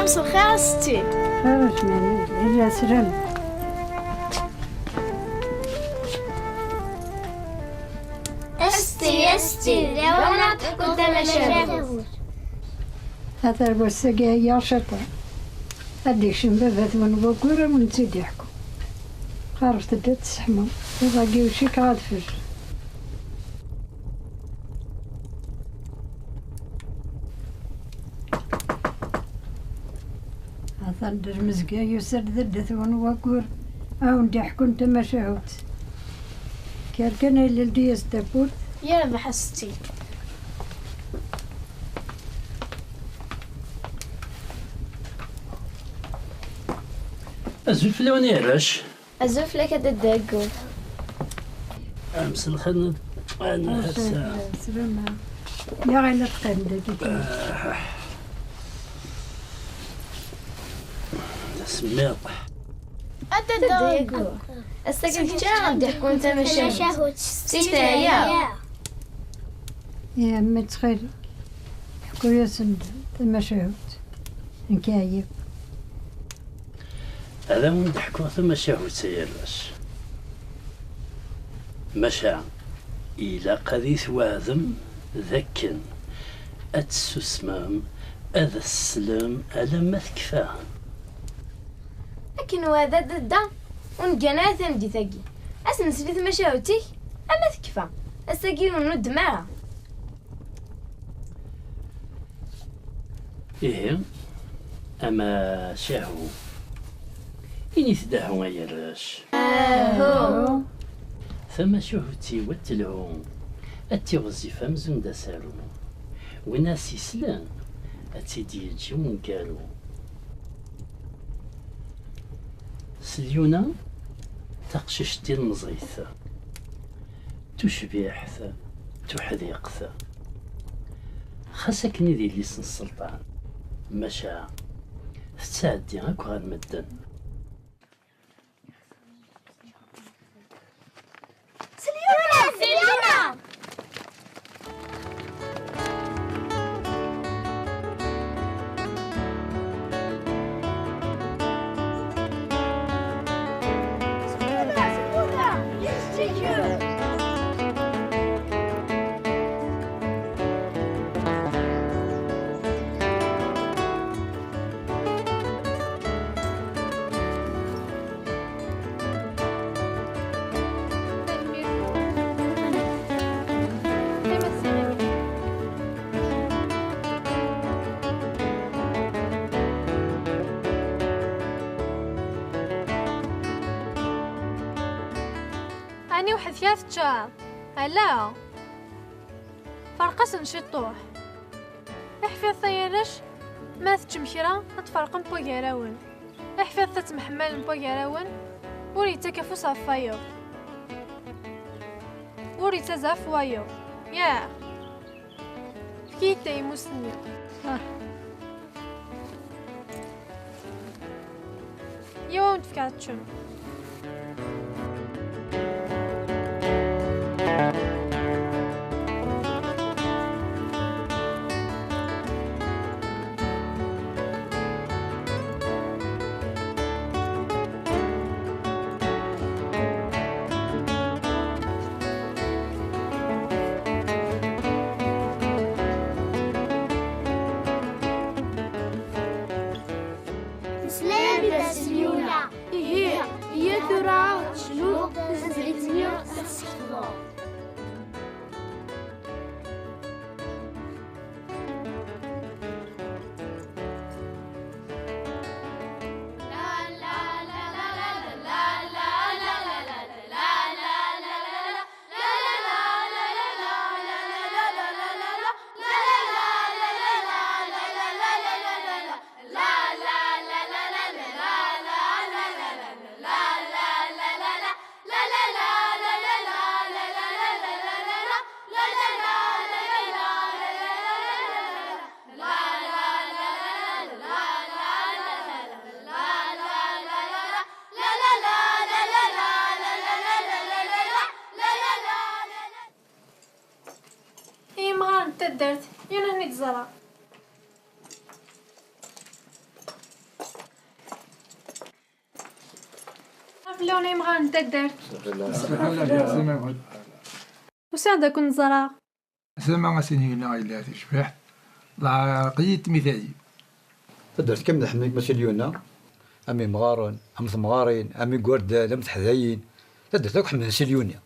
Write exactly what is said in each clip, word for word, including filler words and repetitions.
Mselxir a setti. Xir a Cmamil, illa slam. A setti, a setti, d lawan ad teḥkuḍ tamacahut. Ata wass-agi ɛyiɣ ciṭuḥ. Ad d-ikcem baba-twen waggur, ad wen-tt-id-iḥku. Qerrbet-d ad tesseḥmum. Iḍ-agi ur cikkeɣ ad fej. Atan d lmezga yusa-d dadda-twen waggur, a wen-d-iḥkun tamacahut. Kker kan a yelli, ldi-yas tawwurt. Yerbeḥ a setti. Azul fell-awen ay arrac. Azul fell-ak a dadda Aggur. Mselxir. Slama. Ya ɣila teqqim dagi. Tasemmiḍ. A dadda Aggur. Ass-agi d kečč ara d-iḥkun tamacahut. Setti teɛya. Ya mmi ttxil, ḥku-yasen-d tamacahut. Nekk ɛyiɣ. Ad awen-d-ḥkuɣ tamacahut ay arrac. Maca ilaq ad iyi-tweɛdem d akken ad tessusmem, ad as-teslem alamma tekfa. Akken weɛda dadda, ur neggan ara tameddit-agi. Ad s-nesli tamacahut-ik ama tekfa. Ass-agi ur nuddem ara. Ihi, amacahu. Init-d ahu ay arrac. Ahu. Tamacahut-iw ad telhu, ad tiɣzif amzun d asaru. Win as-islen, ad tt-id-yeǧǧ i wemgaru. S lyuna, taqcict tilemẓit, tucbiḥt, tuḥdiqt, xas akken i d illi-s n sselṭan, maca tettɛeddi akk ɣer medden. Ɛni weḥd-k ara teččeḍ? Ala. Ferq-asen ciṭuḥ. Iḥfiḍ ay arrac, ma teččem kra, ad tferqem n wagarawen. Iḥfiḍ ad temḥemmalem n wagarawen, ur yettak afus ɣef wayeḍ. Ur yettazaf wayeḍ. Yaa! Efk-iyi-d tayemmust-nni. Ah. Yiwen tefka ad teččem. Nesla-am-d a Selyuna. Ihi, iyya tura ad tecnuḍ tazazlit-nni ad tessekfeḍ. I yimɣaren n taddart, yiwen ad ten-id-ẓreɣ. Ula imɣaren n taddart. Usiɣ-d ad ken-ẓreɣ. Asama a s-inigen a yella tecbeḥt, lɛerq-iyi tmitayi. Taddart kamel ḥemmlen-k Masilyuna, am imɣaren, am temɣarin, am igerdan, am teḥdayin. Taddart akk ḥemmlen Silyuna.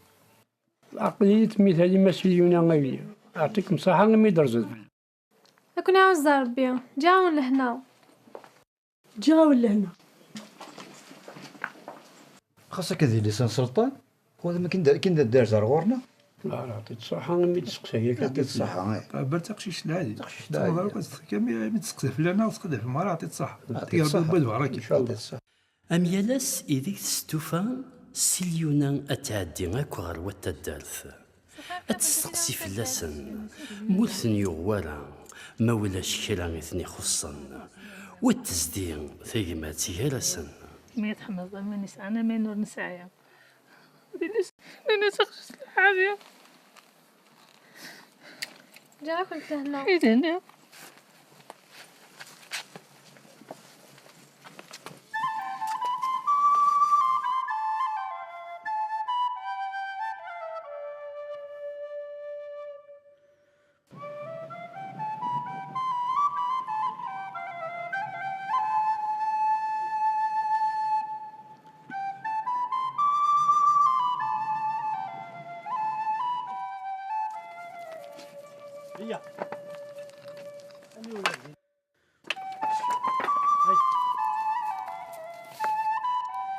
Lɛerq-iyi tmitayi Masilyuna a yelli. Yeɛṭikem ṣṣeḥḥa imi d-terẓiḍ fell-i. Ad ken-iɛuzz Rebbi. Ǧǧiɣ-awen lehna. Ǧǧiɣ-awen lehna. Xas akka d yelli-s n Selṭan, xudem akken d, akken d dderz ar ɣur-neɣ. Yeɛṭi-tt ṣṣeḥḥa imi d-testeqsa akka. Yeɛṭi-tt ṣṣeḥḥa, eh. Tɛebber d taqcict lɛali. Taqcict lɛali. Txuḍ ara imi d-testeqsa fell-aneɣ, teqdef mara yeɛṭi-tt ṣṣeḥḥa. Yeɛṭi-tt ṣṣeḥḥa. Tga Rebbi lbaraka. Yeɛṭi-tt ṣṣeḥḥa. Am yal ass ideg testufa, Silyuna ad tɛeddi akk ɣer wat taddart. Ad testeqsi fell-asen, ma ur ten-yuɣ wara, ma ulac kra i ten-ixuṣṣen, u ad tezdi tagmat gar-asen. Mi tḥemmleḍ aman yesɛan aman ur nesɛi. Nini-s, nini-s axsus lḥali. Ǧǧiɣ-akent lehna. I d-nniɣ.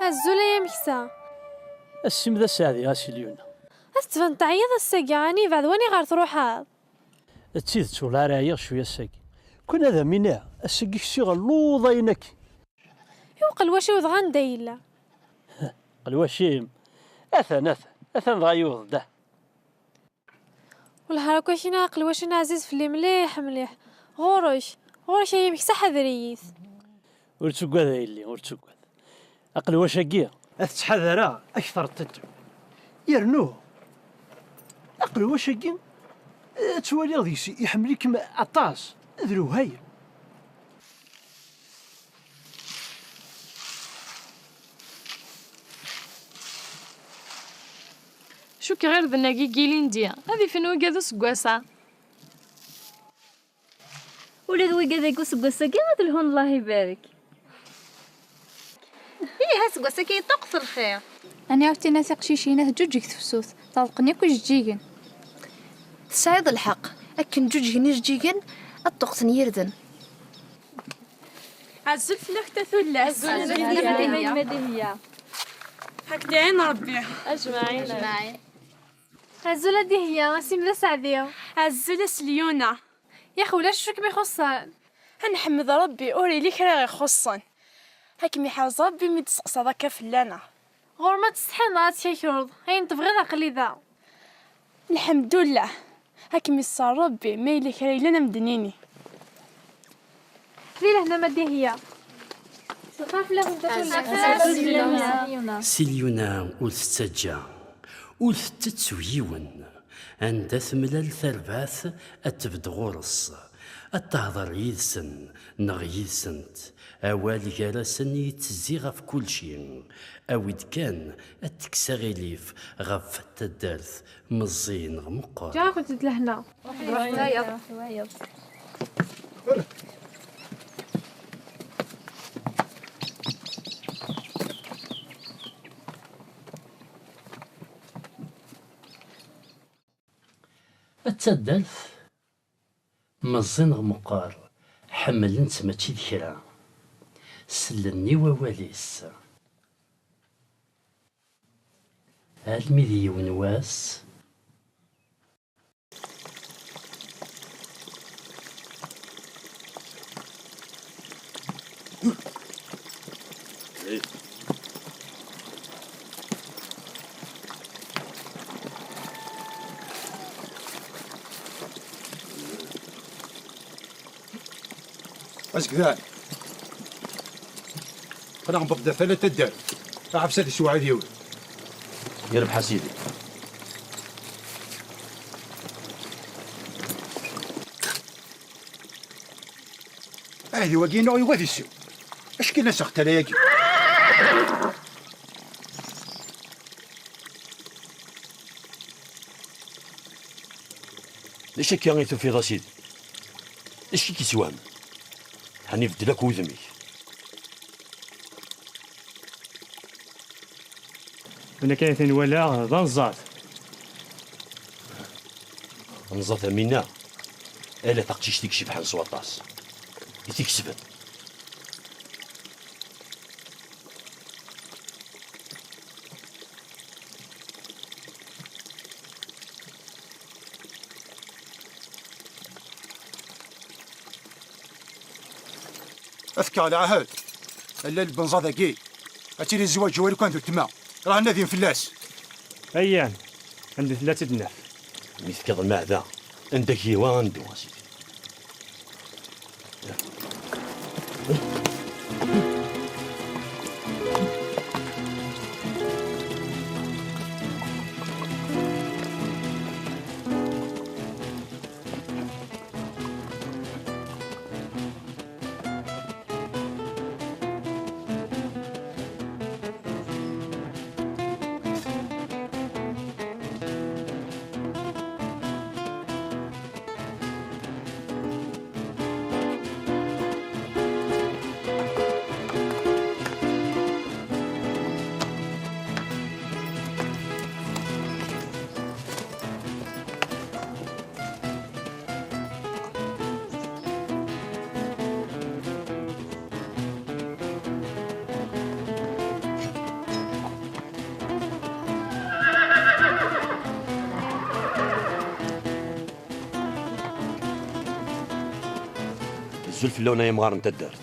Azul ay ameksa. Ass-im d aseɛdi a Silyuna. Ad tettbaneḍ teɛyiḍ ass-agi, ɛni yebɛed wani ɣer truḥeḍ? D tidet, ur ɛyiɣ cwiya ass-agi. Kan ad am-iniɣ, ass-agi ksiɣ luḍ ayen akk. I uqelwac-iw dɣa anda yella? Qelwac-im? Atan, atan, atan dɣa yewweḍ-d, ah. Wellah, akk-akina aqelwac-ina ɛziz fell-i mliḥ, mliḥ. Ɣur-k, ɣur-k ay ameksa, ḥader-iyi-t. Ur ttugad a yelli, ur ttugad. Aqelwac-agi ad t-ttḥadareɣ akter n tiṭ-iw. Yernu aqelwac-agi, eh, ttwaliɣ deg-s iḥemmel-ikem aṭas, d lewhayem. Cukkeɣ irden-agi n yilindi ad ifen wigad useggas-a. Ula d wigad-agi useggas-agi ad lhun, Allah ibarek. Ih, aseggas-agi yeṭṭuqqet lxir. Ɛni ɛawed-iniɣ tiqcicin ad teǧǧuǧeg tefsut, ṭṭerḍqen yakk ijeǧǧigen. Tesɛiḍ lḥeqq, akken ǧǧuǧgen ijeǧǧigen, ad ṭṭuqqten yirden. Azul fell-ak a Tatullas. Azul fell-ak a Dihya. Ad k-d-iɛin Rebbi. Ajmaɛin. Azul a Dihya, ass-im d aseɛdi. Azul a Silyuna. Yax, ulac acu i kem-ixuṣṣen. Ad nḥemmed Rebbi, ur yelli kra i ɣ-ixuṣṣen. Ad kem-iḥrez Rebbi mi d-testeqsaḍ akka fell-aneɣ. Ɣur-m ad tsetḥiḍ neɣ ad tkakreḍ, ayen tebɣiḍ aql-i da. Lḥemdullah, ad kem-iṣṣer Rebbi, ma yella kra yellan ad m-d-nini. Di lehna ma Dihya. Lxir fell-akent a Tatullas. Silyuna ur tettaǧǧa, ur tettettu yiwen. Anda temlal tarbaɛt, ad tebded ɣur-s, ad tehder yid-sen neɣ yid-sent. Awal gar-asen yettezzi ɣef kulci. Awi-d kan ad tekkes aɣilif ɣef taddart, meẓẓi neɣ meqqer. Ǧǧiɣ-akent-id lehna. Wayeḍ. Taddart, meẓẓi neɣ meqqer, ḥemmlen-tt mačči d kra. Sellen i wawal-is. Almi d yiwen wass, Azegdan. Qqleɣ nbedda tala taddart. Aɛefs ad isewɛed yiwen. Yerbeḥ a sidi. Aɛdi wagi-inu yugi ad issew. Acku la seɣtala-agi. D acu akka i tufiḍ a sidi? D acu i k-yeswahmen? Ḥan ibeddel akk wudem-ik. Win akka i ten-walaɣ d anẓad. Anẓad am winna, ala taqcict i icebḥen s waṭas i t-ikesben. Ad fkeɣ lɛahed, allal n wenẓad-agi ad tili tezwaǧ war ukan d weltma, raɣ ad nadin fell-as. Ayyan, anda tella ad tt-id-naf. Mi tefkiḍ lmeɛda, anda k-yehwa ad neddu a sidi. Azul fell-awen ay amɣar n taddart.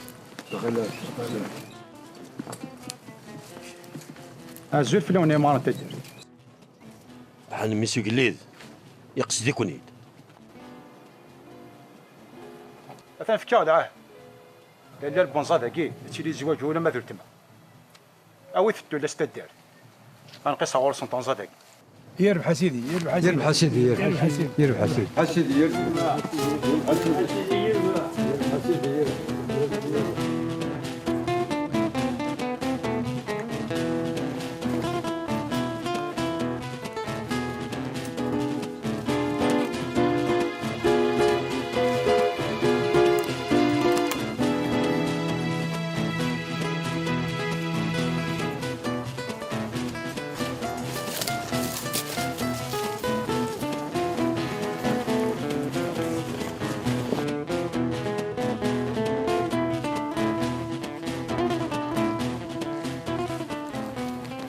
Azul fell-awen ay amɣar n taddart. Ḥan mmi-s ugellid, iqsed-iken-id. Atan fkiɣ lɛahd. Lalla n wenẓad-agi ad tili zwaǧ ulamma d weltma. Awit-d tullas taddart. Ad nqis ɣur-sent anẓad-agi. Yerbeḥ a sidi, yerbeḥ a sidi. Yerbeḥ a sidi, yerbeḥ. Yerbeḥ a sidi. Yerbeḥ a sidi. A sidi, yerbeḥ. A sidi, yerbeḥ. A sidi, yerbeḥ.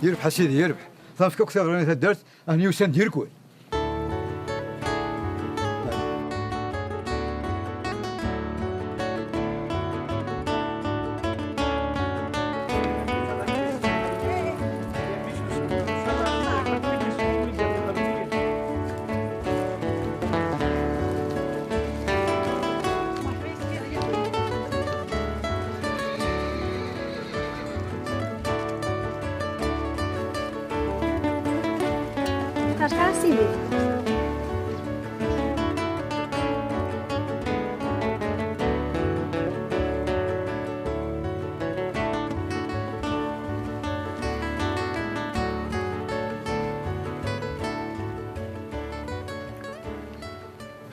Yerbeḥ a sidi, yerbeḥ. Tanefk akk tiɣri n taddart, ahni usan-d yirkul. Qqareɣ a sidi.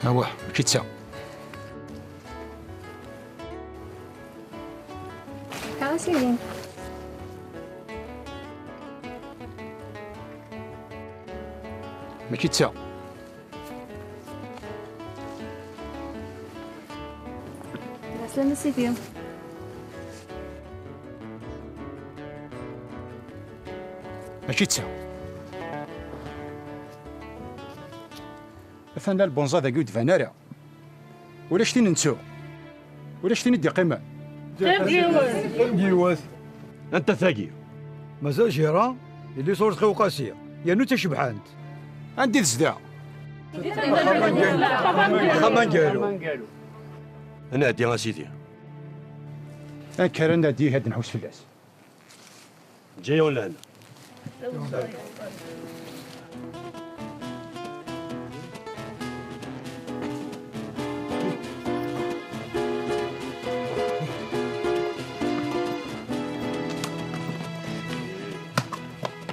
Awah, mačči d ta. Qqareɣ a sidi. Mačči d ta. Ɛeslama a sidi. Mačči d ta. Atan la lbunẓa dagi ur d-tban ara. Ulac tin nettu. Ulac tin i d-iqqimen. Tagi yiwet. Tagi yiwet. Anta tagi? Mazal Jira, yelli-s ur txiw Qasi, yernu d tacebḥant. Anda i tezdeɣ? Axxam aneggaru. Ad nɛeddi a sidi. Akken ara nɛeddi ad nḥus fell-as. Ǧǧiɣ-awen lehna.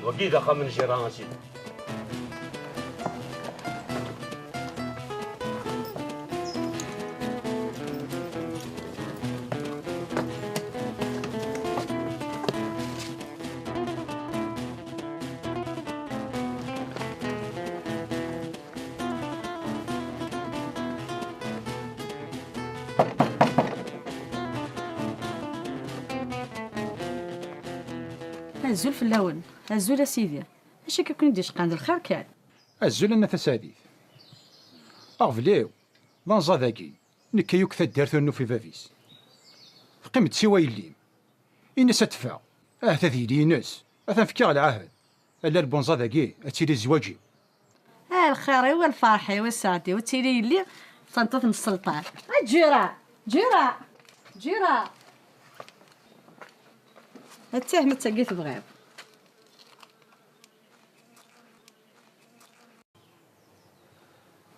Wagi d axxam n Jira, a sidi. Azul fell-awen. Azul a sidi. Acu akka ken-id-icqan d lxir kan? Azul a Nna Tasaɛdit. Aɣbel-iw, d anẓad-agi. Nekka yakk taddart ur nufi bab-is. Teqqim-d siwa yelli-m. Ini-as ad teffeɣ. Ahat ad yili ines. Atan fkiɣ lɛahed. Allal bunẓad-agi ad tili zzwaǧ-iw. Ah, lxir-iw, a lferḥ-iw, a sseɛd-iw, ad tili yelli d tameṭṭut n sselṭan. A Ǧira! Ǧira! Ǧira! Attah ma d tagi tebɣiḍ.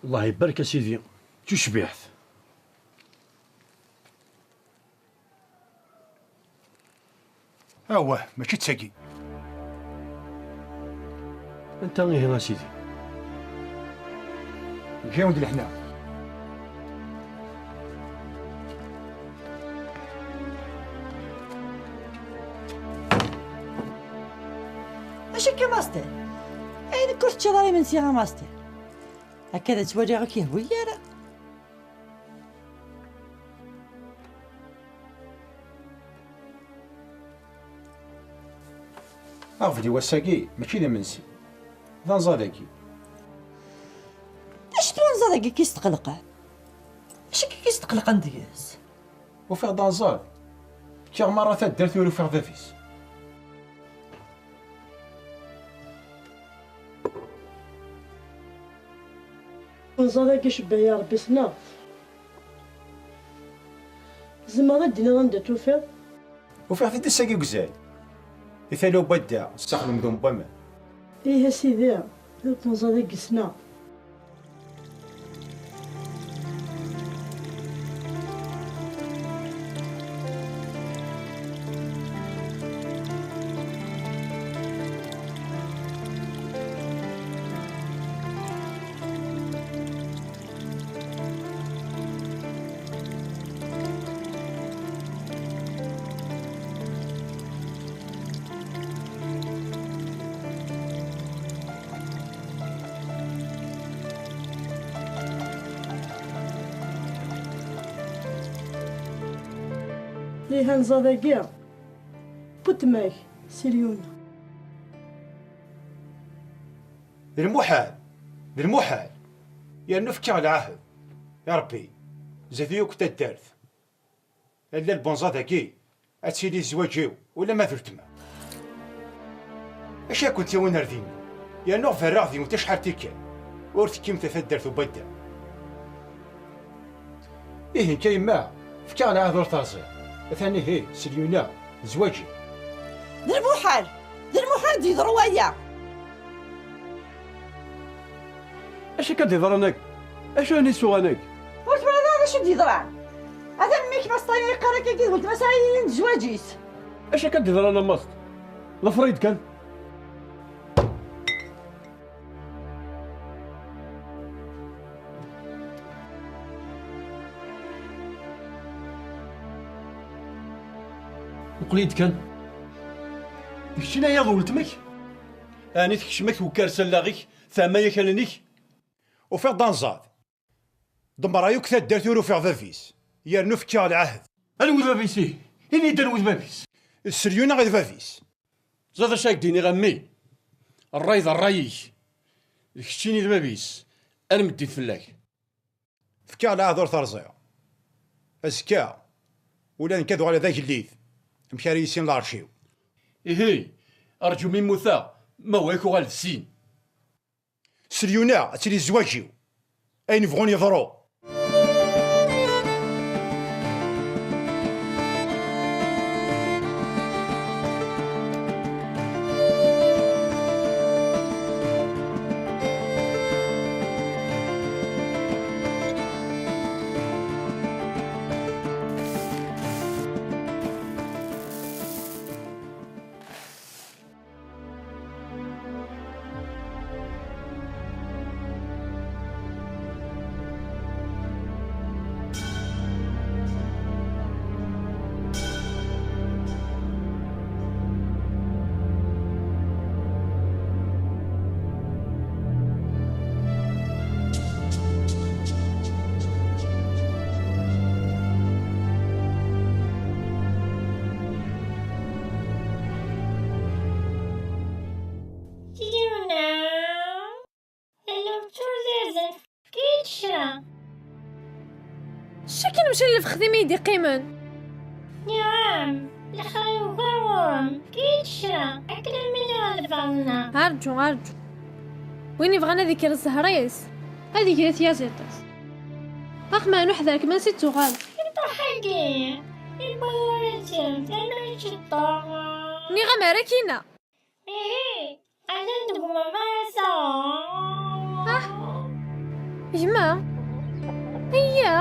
Allah ibarek a sidi, d tucbiḥt. Awah, mačči d tagi. Anta ihi a sidi? Giɣ-d leḥna. Acu akka, Master? Ay, nekk ur teččiḍ ara imensi, a Master? Akka d ttwaliɣ ur k-yehwi ara. Aɣbel-iw ass-agi mačči d imensi, d anẓad-agi. D acu-t wanẓad-agi i k-yestqelqen? D acu akka i k-yestqelqen deg-s? Ufiɣ-d anẓad, kkiɣ merra taddart ur ufiɣ bab-is. Anẓad-agi, cebbaɣ ya Rebbi, ssneɣ-t. Tzemreḍ ad d-tiniḍ anda t-tufiḍ? Ufiɣ-t-id ass-agi deg uzal, di tala n wadda, s axlem d umwaman. Ih a sidi, anẓad-agi ssneɣ. Ih, anẓad-agi, weltma-k, Silyuna. D lmuḥal, d lmuḥal. Yernu fkiɣ lɛahed. Ya Rebbi, zdat-i yakk taddart. Allal bunẓad-agi, ad tili zzwaǧ-iw, ula ma d weltma. Acu ad kent-yawin ar dinni? Yernu berraɣ deg-went acḥal tikkal. Ur tekkimt a taddart uwadda. Ihi nekk a yemma, fkiɣ lɛahed ur terẓiḍ. Atan ihi, Silyuna, zzwaǧ-iw. D lmuḥal! D lmuḥal ad d-yeḍru waya! Acu akka d-yeḍran akk? Acu n isuɣan akk? Ur twalaḍ ara d acu d-yeḍran? Atan mmi-k Master yeqqar akka i weltma-s ara yilin d zzwaǧ-is. Acu akka d-yeḍran a Master? D afrayd kan. Muqel-iyi-d kan. D keččini aya d weltma-k? Ɛni tkecm-ak twekka ar allaɣ-ik, teɛma-yak allen-ik? Ufiɣ-d anẓad. Demmreɣ yakk taddart ur ufiɣ bab-is. Yernu fkiɣ lɛahed. Anwa d bab-is ihi? Ini-d anwa d bab-is. D Selyuna i d bab-is. Ẓriɣ d acu ara k-d-iniɣ a mmi. Ṛṛay d ṛṛay-ik. D keččini d bab-is. Ar meddit fell-ak. Fkiɣ lɛahed ur terẓiḍ. Azekka, ula d nekk ad uɣaleɣ d agellid. Amek ara yissin lɛerc-iw? Ihi, rǧu mi mmuteɣ, ma ur ak-uɣal d sin. Selyuna ad tili zzwaǧ-iw. Ayen bɣun yeḍru. Cakin mačči n lfexdim i yi-d-iqqimen. Nniɣ-am, lexir yugar ɣur-m, efk-iyi-d kra, akken ad miliɣ ad berneɣ. Arǧu, arǧu. Win yebɣan ad ikker zzher-is, ad iger i tyaziḍt-is. Aqman uḥder kman si ttuɣal. Iṭuḥ-agi, iwwi ur iǧǧem, dayma ičeṭṭeɣ. Nniɣ-am ara kina. Ihi, atan deg umama ass-a. Ah, gma, iyya.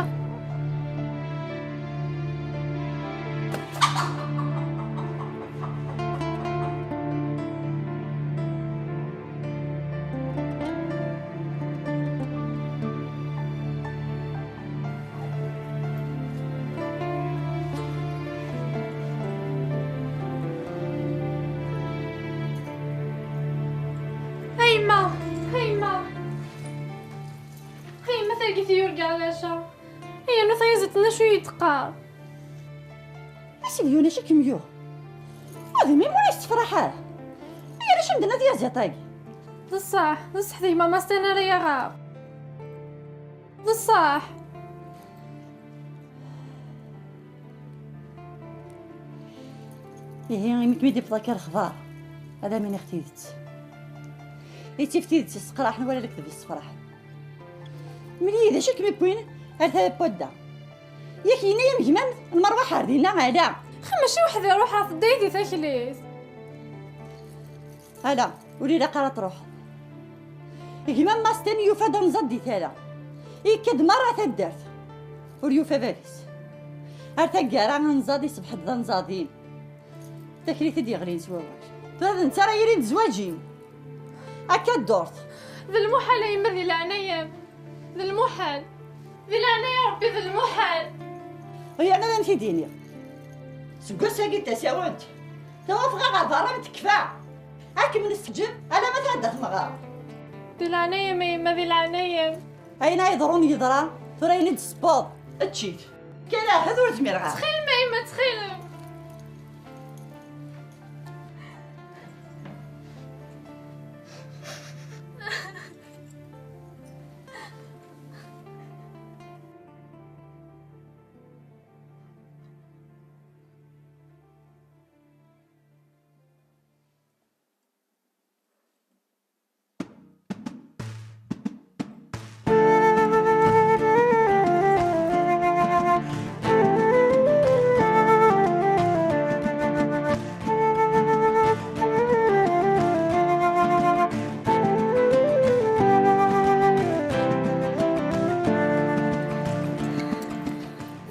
A yemma! A yemma! A yemma, targit yurga ɛlaca. Yernu tayaziḍt-nni acu i yi-d-teqqar? A sidi Yunac i kem-yuɣ. Ur d mmi ur yessefraḥ ara. Ay arrac imden ad yaziḍ-agi. D ṣṣeḥ, d ṣṣeḥ, d gma Mastan ara yaɣ. D ṣṣeḥ. Ihi, imi kem-id-ifeḍ akka lexbar, ad am-iniɣ tidet. Ittif tidet yesseqraḥen wala lekdeb yessefraḥen. Mel-iyi d acu i kem-iwwin ar tala n wadda? Yak yenna-yam gma-m nmerwaḥ ar dinna, ala? Xa mačči weḥd-i ruḥeɣ, tedda-yi di taklit. Ala, ur ilaq ara truḥeḍ. Gma Mastan yufa-d anẓad di tala. Yekka-d merra taddart. Ur yufa bab-is. Ar taggara anẓad iṣbeḥ-d d anẓadim. Taklit i d-yeɣlin s wawal. Tura d netta ara yilin d zzwaǧ-im. Akka ddurt. D lmuḥal a yemma, di leɛnaya-m. D lmuḥal. Di leɛnaya Ṛebbi, d lmuḥal. Yerna ad am-t-id-iniɣ. Seg wass-agi d tasawent. Tawafeɣ ɣer berra m tekfa. Ad kem-nesseǧeb alamma tɛedda tmeɣra. Di leɛnaya-m a yemma, di leɛnaya-m. Ayen ay yeḍrun yeḍra, tura ayen i d-tessewweḍ, ečč-it. Kra ahat ur zmireɣ ara. Ttxil-m a yemma, ttxil-m.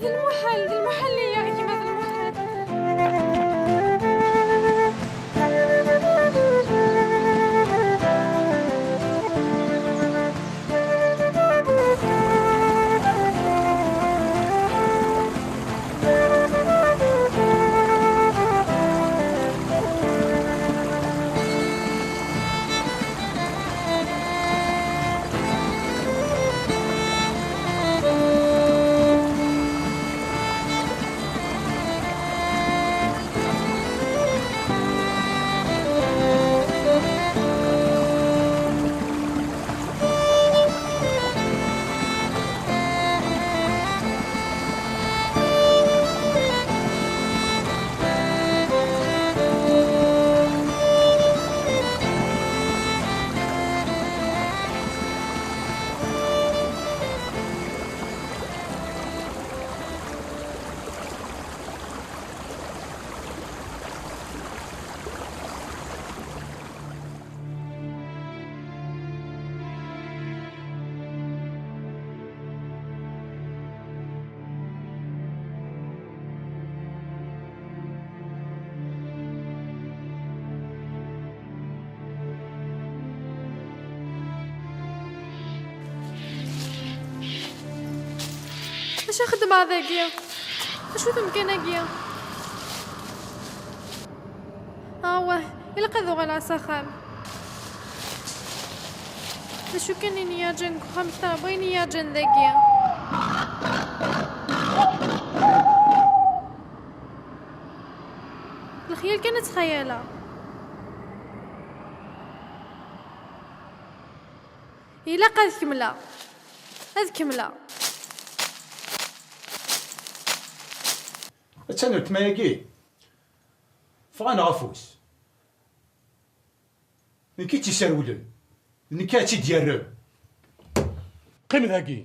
D lmuḥal, d lmuḥal, ay gma, d lmuḥal. Acu xeddmeɣ dagi? Acu-t umkan-agi? Awah, ilaq ad uɣaleɣ s axxam. D acu kan i n-yerǧan deg uxxam kter n wayen i yerǧan dagi. Lexyal kan i ttxayaleɣ. Ilaq ad kemmleɣ. Ad kemmleɣ. Attan weltma-agi, ffɣen ɣef ufus. Nekk i tt-iserwlen. D nekk ad tt-id-yerren. Qqim dagi.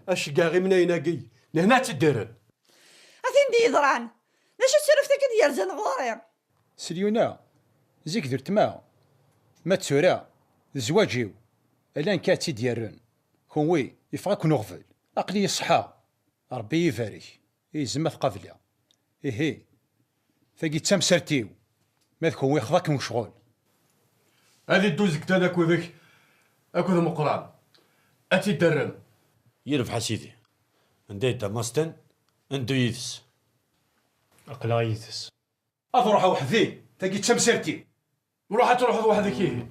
Aceggeɛ imnayen-agi, nehna ad tt-id-rren. A tin d-yeḍran! D acu d turuft-agi d-yerzan ɣur-i? Selyuna, zik d weltma, ma d tura, d zzwaǧ-iw. Ala nekk ad tt-id-yerren. Kunwi, yeffeɣ-aken uɣbel. Aql-iyi ṣeḥḥa. Ṛebbi ibarek. Izem ad t-qableɣ. Ihi, tagi d tamsalt-iw. Ma d kunwi, xḍa-ken wecɣel. Ad iddu zegtan akked-k, akked Meqqran. Ad tt-id-terrem. Yirbeḥ a sidi. Anda yedda Masten, ndu yid-s. Aql-aɣ yid-s. Ad ruḥeɣ weḥd-i, tagi d tamsalt-iw. Ruḥ ad truḥeḍ weḥd-k ihi.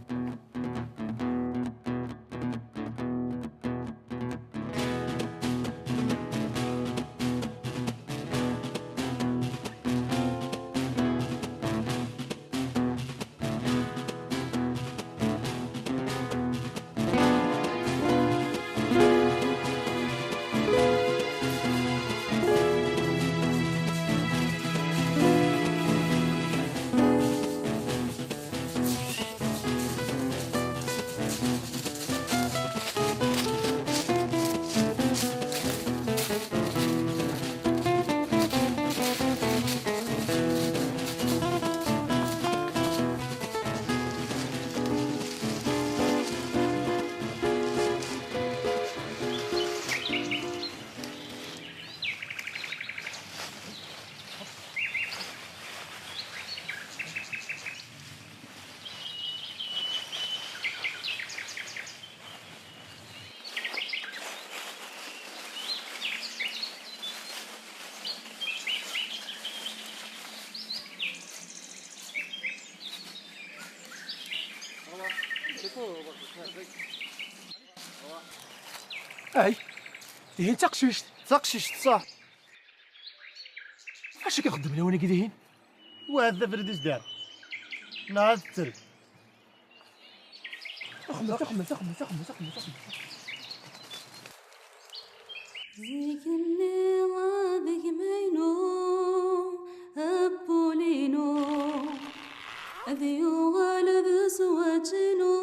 Ay, tihin d taqcict. D taqcict, ṣṣeḥ. Acu i ixeddem lawan-agi dihin? Wa d abrid izedder. Neɣ ad tettrek. Xemmet, xemmet, xemmet, xemmet, xemmet, xemmet. Zik-nni ad gma-inu apulinu ad yuɣal d zzwaǧ-inu,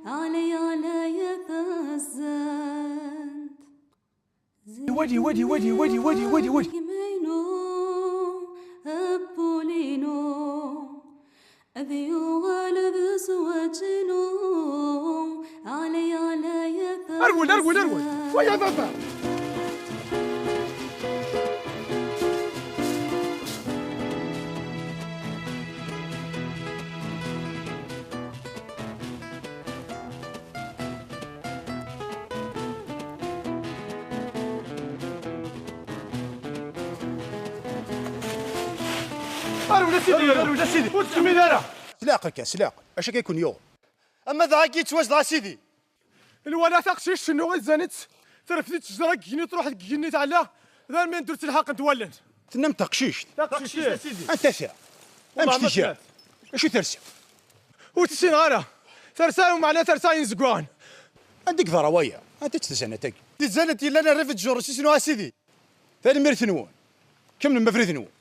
ɛlay ɛlay a tazzant. Wali, wali, wali, wali, wali, wali, wali. Gma-inu, apulinu, ad yuɣal d zzwaǧ-inu, ɛlay ɛlay a tazzant. Arwel, arwel, arwel. Wa ya baba. Arwel a sidi, arwel a sidi. Ur ttcemmil ara. S leɛqel kan, s leɛqel. Acu akka i ken-yuɣen? Ama d ɛagi yettwazdeɣ a sidi. Nwala taqcict tennu izzan-itt, terfed-itt ttejra deg yigenni, truḥ deg yigenni teɛla, d armi n ddurt lḥaqent wallen. Tennam taqcict? Taqcict, a sidi. Anta ta? Amek tga? Acu tersa? Ur tt-ssineɣ ara. Tersa, umeɛna tersa inzegwaɣen. Anda i yeḍra waya? Anta-tt tzanat-agi? Di tzanat yellan rrif n tjurrest, isnu a sidi. Tanemmirt-nwen. Kemmlem abrid-nwen.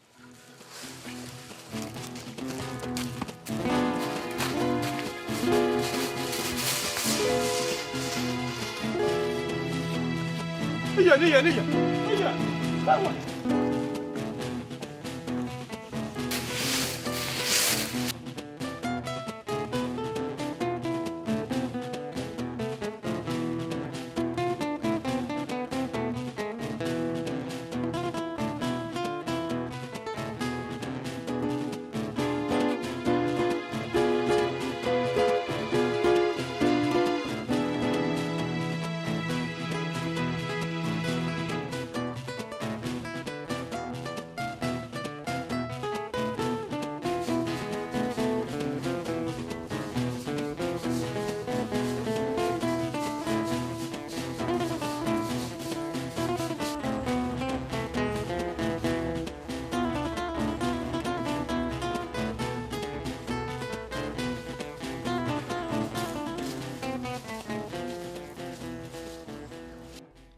Iyya, iyya, iyya. Iyya. Iyya.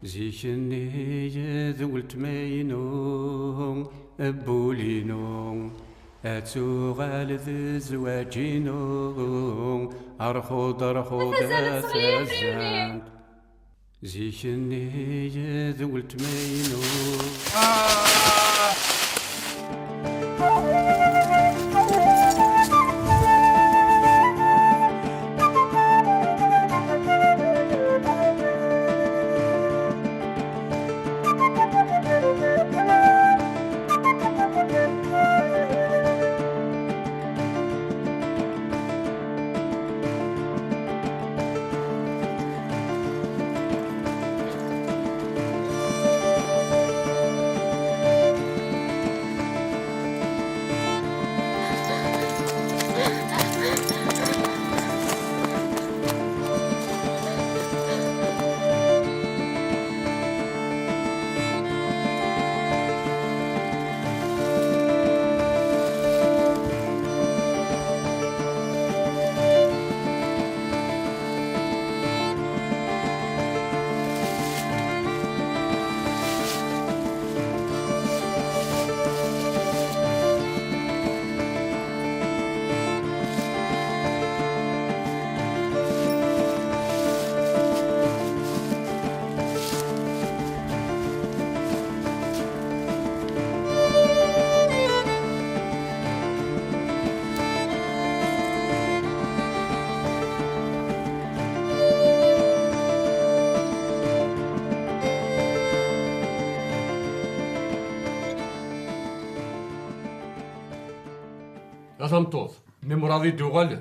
Zik-nni d weltma-inu, bbul-inu, ad tuɣal d zzwaǧ-inu, rxud, rxud, a tazzant. Zik-nni d weltma-inu. A tameṭṭut, mi mraḍ i d-uɣal?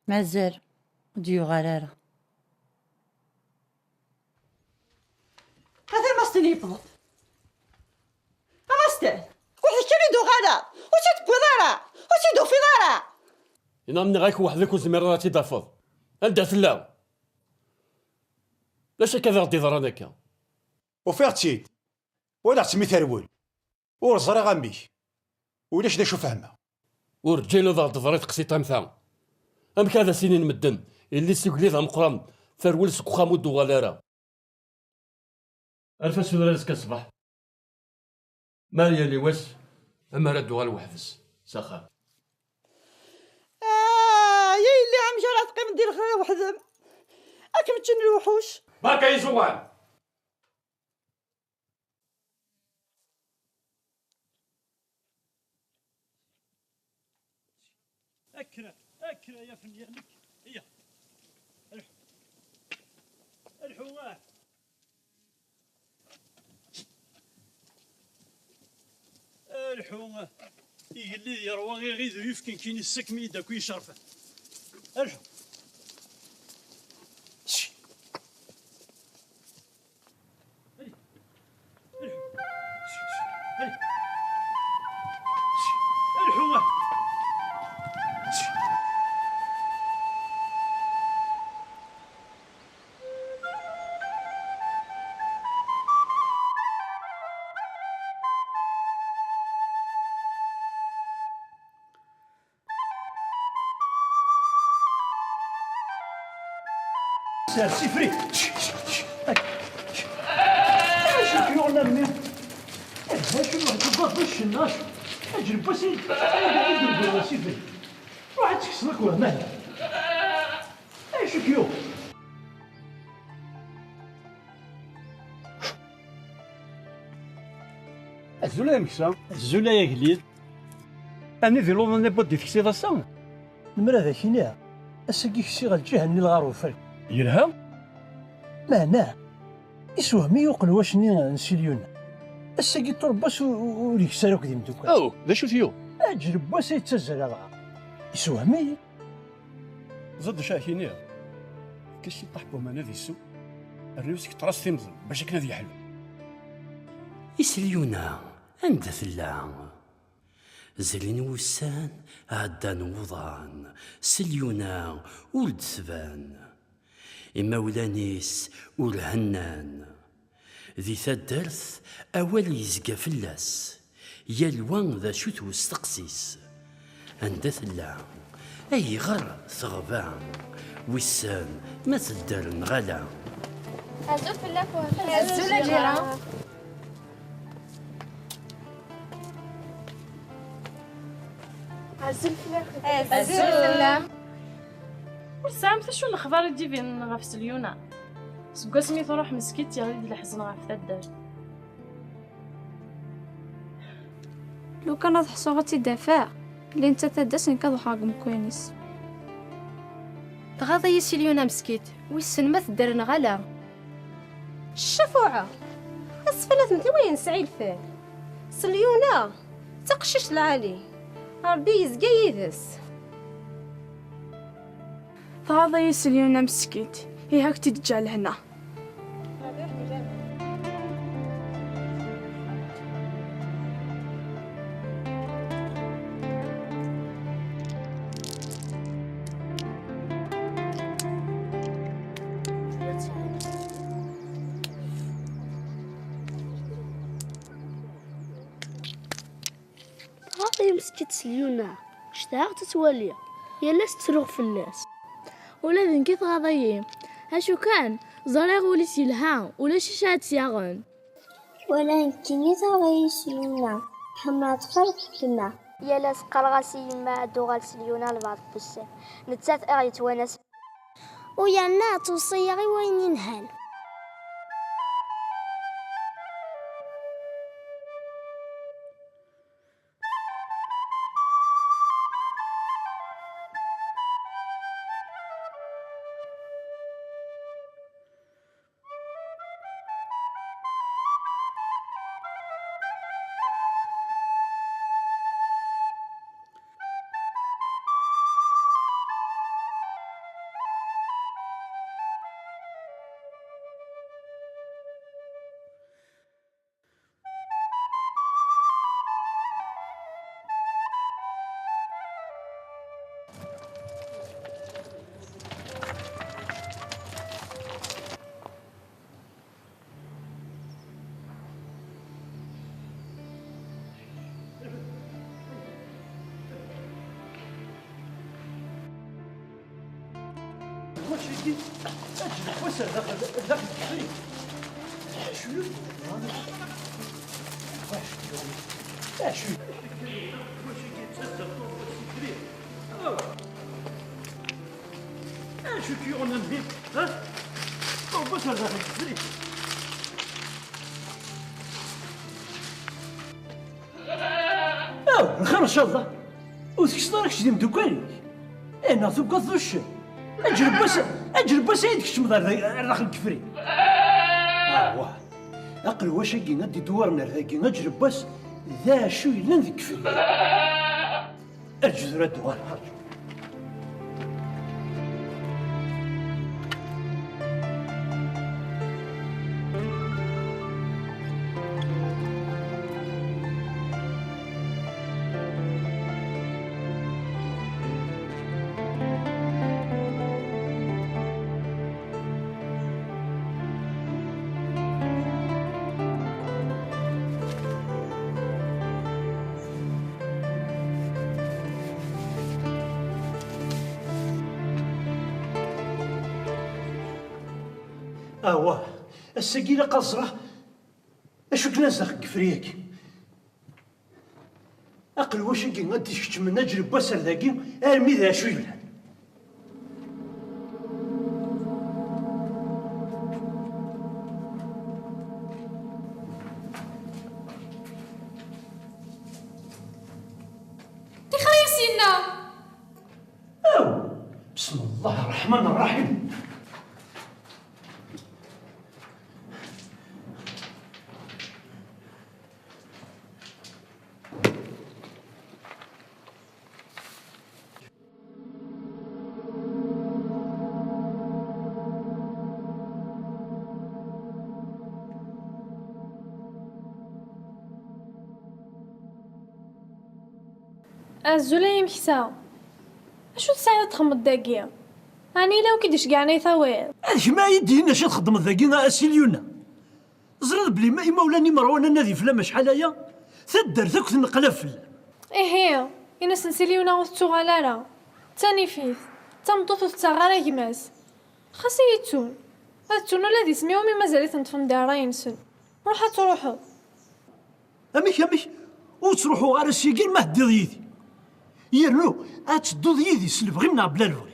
Mazal, ur d-yuɣal ara. Ata Masten yewweḍ. A Masten, weḥd-k kan i d-uɣaleɣ, ur tt-id-tewwiḍ ara, ur tt-id-tufiḍ ara. Ina nniɣ-ak weḥd-k ur tezmireḍ ad tt-id-tafeḍ. Anda tella? D acu akka d aɣ-d-iḍran akka? Ufiɣ-tt-id. Walaɣ-tt mi terwel. Ur ẓriɣ amek. Ulac d acu fehmeɣ. Urǧin ad aɣ-d-teḍri teqsiṭ am ta. Amek ad as-inin medden, yelli-s ugellid ameqqran terwel seg uxxam ur d-tuɣal ara? Arfas udrar azekka ṣṣbeḥ. Ma yali wass, amar ad d-tuɣal weḥd-s s axxam. Ah, ya yelli, amek ara teqqimeḍ di lexla weḥd-m? Ad kem-ččen lewḥuc. Berka iẓuwan! Akra, akra ya fenyanek. Iya. Alḥu. Alḥu, ah. Alḥu, ah. Igellid yerwa iɣid u yefk nekkini ssakmi-d akk icerfen. Alḥu. Sers ifri. Acu k-yuɣen a mmi? D acu i tuggadeḍ ccna? Aǧreb-as i d-teggadeḍ sifri. Ruḥ ad tekkseḍ akk wehman. Acu k-yuɣen? Azul ay ameksa. Azul ay agellid. Ɛni di luḍa-nni n wad d-teksid ass-a? Lemmer ad ak-iniɣ, ass-agi ksiɣ lǧiha-nni lɣar ufal. Yelha. Meɛna, isewhem-iyi uqelwac-nni n Silyuna. Ass-agi ṭurbas u-, u-, ur yegsi ara akk d imeddukal. Aw, d acu-t yuɣ? Aǧreb wass ay yettazzal alɣar. Isewhem-iyi. Ẓad acu ara k-iniɣ. Efk-as ciṭṭaḥ n waman ad isew. Rnu-as kṭras timẓin bac akken ad yeḥlu. I Selyuna, anda tella? Zrin wussan, ɛeddan wuḍan, Selyuna ur d-tban. Imawlan-is ur hennan. Di taddart, awal yezga fell-as, yal wa d acu-t usteqsi-s. Anda tella? Ayɣer teɣba? Wissen ma tedder neɣ ala? Azul fell-akent. Azul a Ǧira. Azul fell-akent. Azul fell-am. Ur tesɛamt acu n lexbar i d-ibinen ɣef Selyuna? Seg wasmi truḥ meskint, yeɣli-d leḥzen ɣef taddart. Lukan ad ḥṣuɣ ad tt-id-afeɣ, lli netta tadast, nekk ad ṛuḥeɣ deg umkan-is. Tɣaḍ-iyi Selyuna meskint, wissen ma tedder neɣ ala. Ccafuɛa, asfel ad tent-iwayen sɛilfan. Selyuna d taqcict lɛali, Ṛebbi yezga yid-s. Tɣaḍ-iyi Selyuna meskint, ihi ad k-id-ǧǧeɣ lehna. Tɣaḍ-iyi meskint Selyuna, cedhaɣ-tt ad twali, yal ass ttruɣ fell-as. Ula d nekk i tɣaḍ-iyi, acu kan, ẓriɣ ul-is yelha, ulac acu ara tt-yaɣen. Wala nekkini tɣaḍ-iyi Selyuna, ḥemmleɣ-tt xir n weltma. Yal ass qqareɣ-as i yemma ad d-tuɣal Selyuna lbeɛḍ n wussan, nettat i ɣ-yettwanasen. U yerna ad tweṣṣi-yaɣ i wayen inhan. Wacagi, aǧlef wass ar daxel, ar daxel deffir. Acu? Acu? Acu? Wacagi d tazzert ur d-tessifri. Acu k-yuɣen a mmi? Ha? Ṭubbet ar daxel deffir. Aw, lxir ncallah. Ur tekseḍ ara kečč d imeddukal-ik? Eh, neɣ tugadeḍ uccen? Aǧrebbas, aǧrebbas ay d-keččmeḍ ar da-, ar daxel n yifri. Awah. Aqelwac-agi ad d-idewwren ar dagi, aǧrebbas d acu yellan deg yifri. Arǧu tura ad d-uɣaleɣ, arǧu. Awah, ass-agi ilaq ad ẓreɣ acu k-nazdeɣ deg yifri-agi. Aqelwac-agi ad d-ikeččmen aǧrebbas ar dagi armi d acu yellan. Tixer-iyi syenna! Aw! Bismillah rreḥman rraḥim! Azul ay ameksa. Acu tesɛiḍ ad txedmeḍ dagi? Ɛni yella wi k-id-iceggɛen ay tawiḍ? D kemm ay d-yini acu txeddmeḍ dagi, a Selyuna? Teẓriḍ belli ma imawlan-im ṛwan anadi fell-am acḥal aya? Taddart akk tenneqlab fell-am. Ihi, in-asen Selyuna ur tettuɣal ara. D tanifit, d tameṭṭut ur tettaɣ ara gma-s. Xas iyi-ttun. Ad ttun ula d isem-iw mi mazal-iten ṭṭfen di ṛṛay-nsen. Ruḥ ad truḥeḍ. Amek, amek? Ur ttruḥuɣ ara seg-i ma teddiḍ yid-i. Yernu ad tedduḍ yid-i s lebɣi-m neɣ bla lebɣi.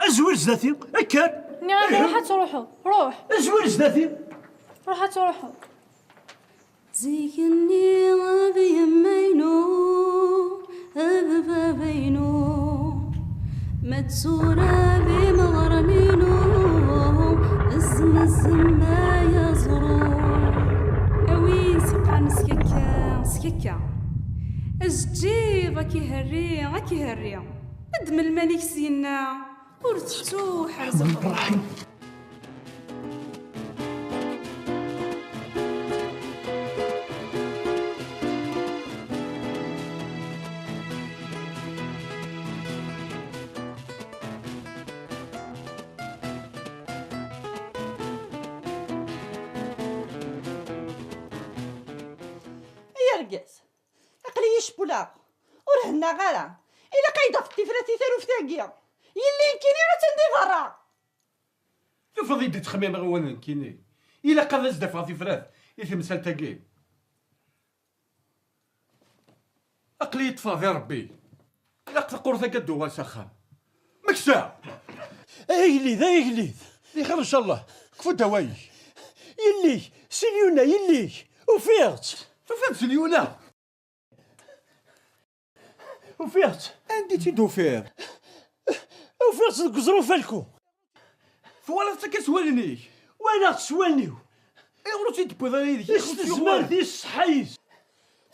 Azwir zdat-i, kker! Nniɣ-am ruḥ ad truḥeḍ, ruḥ! Azwir zdat-i! Ruḥ ad truḥeḍ. Zik-nni d yemma-inu, d baba-inu, ma d tura d imeɣren-inu, zmezm ay aẓru. A win seqqan skekka, skekka. Ajeǧǧiḍ ad k-iherri, ad k-iherri. Ddem lmal-ik syenna, ur tettu ḥerz. Ay argaz, aql-iyi cewwleɣ, ur hennaɣ ara. Ilaq ad yi-d-tafeḍ tifrat i taluft-agi. Yelli nekkini attan di berra. Tufiḍ-iyi-d ttxemmimeɣ i win nekkini. Ilaq ad as-d-afeɣ tifrat i temsalt-agi. Aql-iyi ṭṭfeɣ di Ṛebbi. Ilaq taqurt-agi ad d-tuɣal s axxam. Meksa! Ay agellid, ay agellid! Ixir ncallah. Kfu-d awal-ik. Yelli-k, Selyuna, yelli-k! Ufiɣ-tt! Tufiḍ Selyuna? Ufiɣ-tt! Anda i tt-id-tufiḍ? Ufiɣ-tt deg uẓru ufalku. Twalaḍ-tt akka s wallen-ik? Walaɣ-tt s wallen-iw. Ayɣer ur tt-id-tewwiḍ ara yid-k? S tezmert-is, ṣṣeḥḥa-is.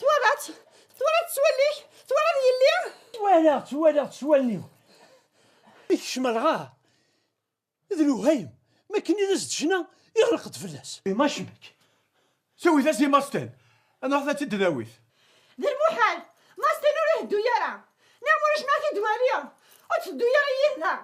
Twalaḍ-tt? Twalaḍ-tt s wallen-ik? Twalaḍ yelli? Walaɣ-tt, walaɣ-tt s wallen-iw. Ikcem ɣer lɣar. D lewhayem, ma akken i d as-d-tecna, iɣleq-d fell-as. Imacmek. Sawit-as i Masten, ad nruḥ ad tt-id-nawi. D lmuḥal, Masten ur iheddu ara. Neɣ ma ulac ma t-id-wali, ur tetteddu ara yid-neɣ.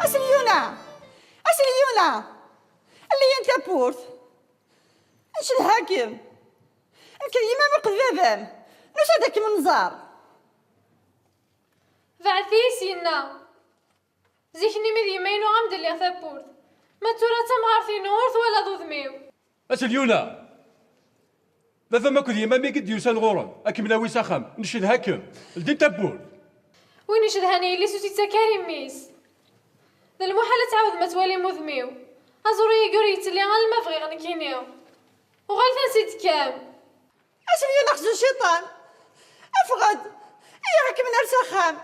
A Selyuna! A Selyuna! Lli-yi-n tawwurt! Ncedha-kem! Nekk d yemma-m akked baba-m, nusa-d ad kem-nẓer! Beɛɛdet-iyi syenna! Zik-nni mi d yemma-inu am-d-lliɣ tawwurt, ma d tura d tamɣart-inu ur twalaḍ udem-iw. A Selyuna! Baba-m akked yemma-m i k-d-yusan ɣur-m, ad kem-nawi s axxam, ncedha-kem, ldi-n tawwurt! Win icedhan yelli-s ur tt-ittak ara i mmi-s. D lmuḥal ad tɛawdem ad twalim udem-iw. Aẓru-agi ur yettelli alamma bɣiɣ nekkini. Uɣalet ansi d-tekkam. A Selyuna xzu cciṭan! Ffeɣ-d! Iyyaɣ ad kem-nerr s axxam!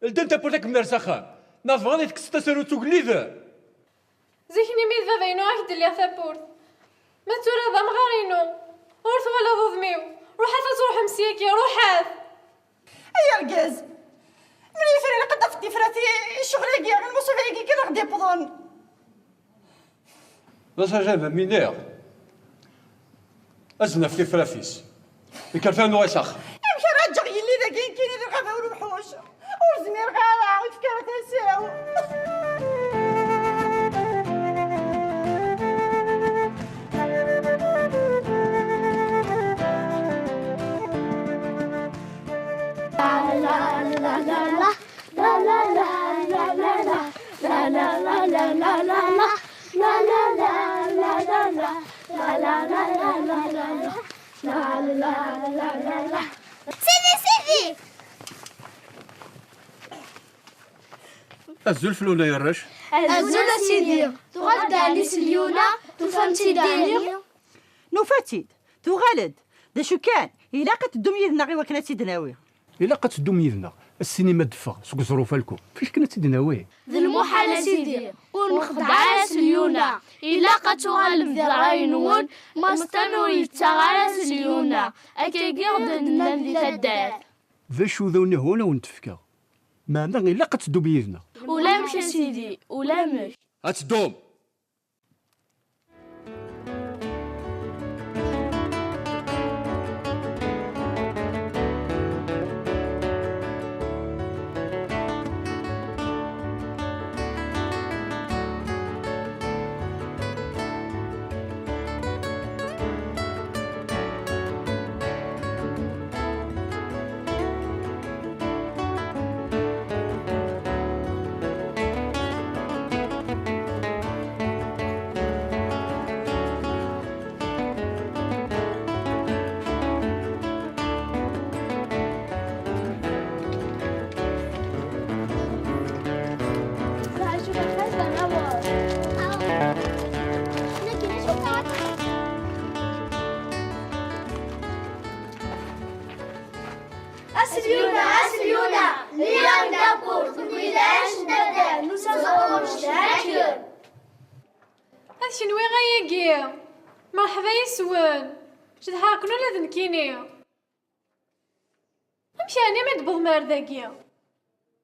Ldi-n tawwurt ad kem-nerr s axxam, neɣ tebɣiḍ ad tekkseḍ tasarut s ugellid? Zik-nni mi d baba-inu ad k-d-lliɣ tawwurt. Ma d tura d amɣar-inu, ur twalaḍ udem-iw, ruḥet ad truḥem syagi, ruḥet! Ay argaz! Menyif ara ilaq ad tafeḍ tifrat i, i ccɣel-agi, i lmuṣiba-agi kan ad ɣ-d-iwwḍen. D asaǧan d aminiɣ. Ad s-naf tifrat-is. Ikker tura nuɣ-as axxam. Amek ara ǧǧeɣ yelli dagi nekkini di lɣaba ur nḥuc? Ur zmireɣ ara, ifka ara tasa-w. Sidi, sidi! Azul fell-awen ay arrac. Azul a sidi. Tuɣal-d ɛni Selyuna, tufam-tt-id ɛni? Nufa-tt-id. Tuɣal-d. D acu kan, ilaq ad teddum yid-neɣ i wakken ad tt-id-nawi. Ilaq ad teddum yid-neɣ. Ass-nni ma d-teffeɣ seg uẓruf alku, ɣef akken ad tt-id-nawi? D lmuḥal, a sidi, ur nxeddeɛ ara s Lyuna. Ilaq ad tuɣalem di ṛṛay-nwen, Master ur yettaɣ ara s Lyuna. Akkagi i ɣ-d-nnan di taddart. D acu d awnihu ara wen-t-fkeɣ? Meɛna ilaq ad teddum yid-neɣ. Ulamek, a sidi, ulamek. Ad teddum! Ass Lyuna, ass Lyuna, liɣ-d takurt, wid ɛacen taddart, nusa ɣur-m cedhaɣ-kem. Ad kenwi ayagi, merḥba yes-wen, cedhaɣ-ken ula d nekkini. Amek yeɛni mi d-tewwḍem ar dagi?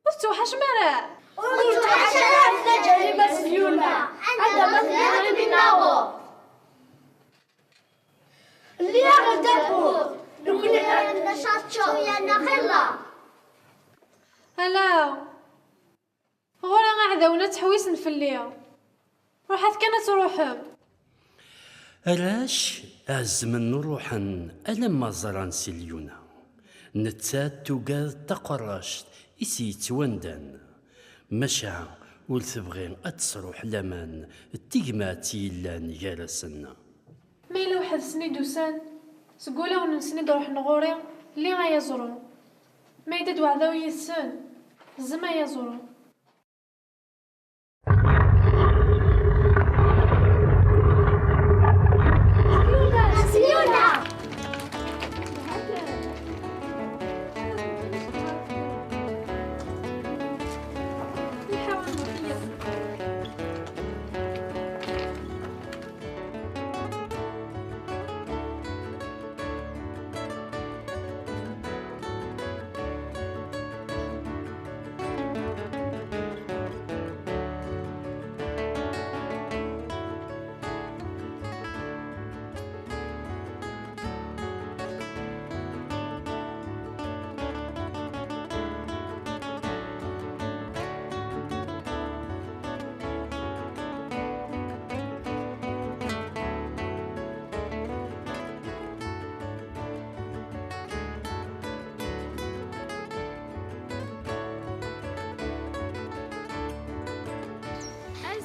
Ur tettewḥacem ara? Ur nettewḥac ara ɣef taǧariba s Lyuna, anda ma telliḍ ad kem-in-naweḍ. Lliɣ d takurt, nekkni ad ncačču yerna xilla. Ala, ɣur-i aɛdawen ad ttḥewwisen fell-i. Ruḥet kan ad truḥem. Arrac ɛezmen ur ruḥen alamma ẓran si Lyuna. Nettat tugad taqerract i s-yettwandan, maca ur tebɣi ad tesruḥ laman d tegmat yellan gar-asen. Ma yella weḥd-sen i d-usan, seg wulawen-nsen i d-ruḥen ɣur-i, lliɣ ay aẓru. Ma yedda-d weɛdaw yid-sen, ẓẓem ay aẓru.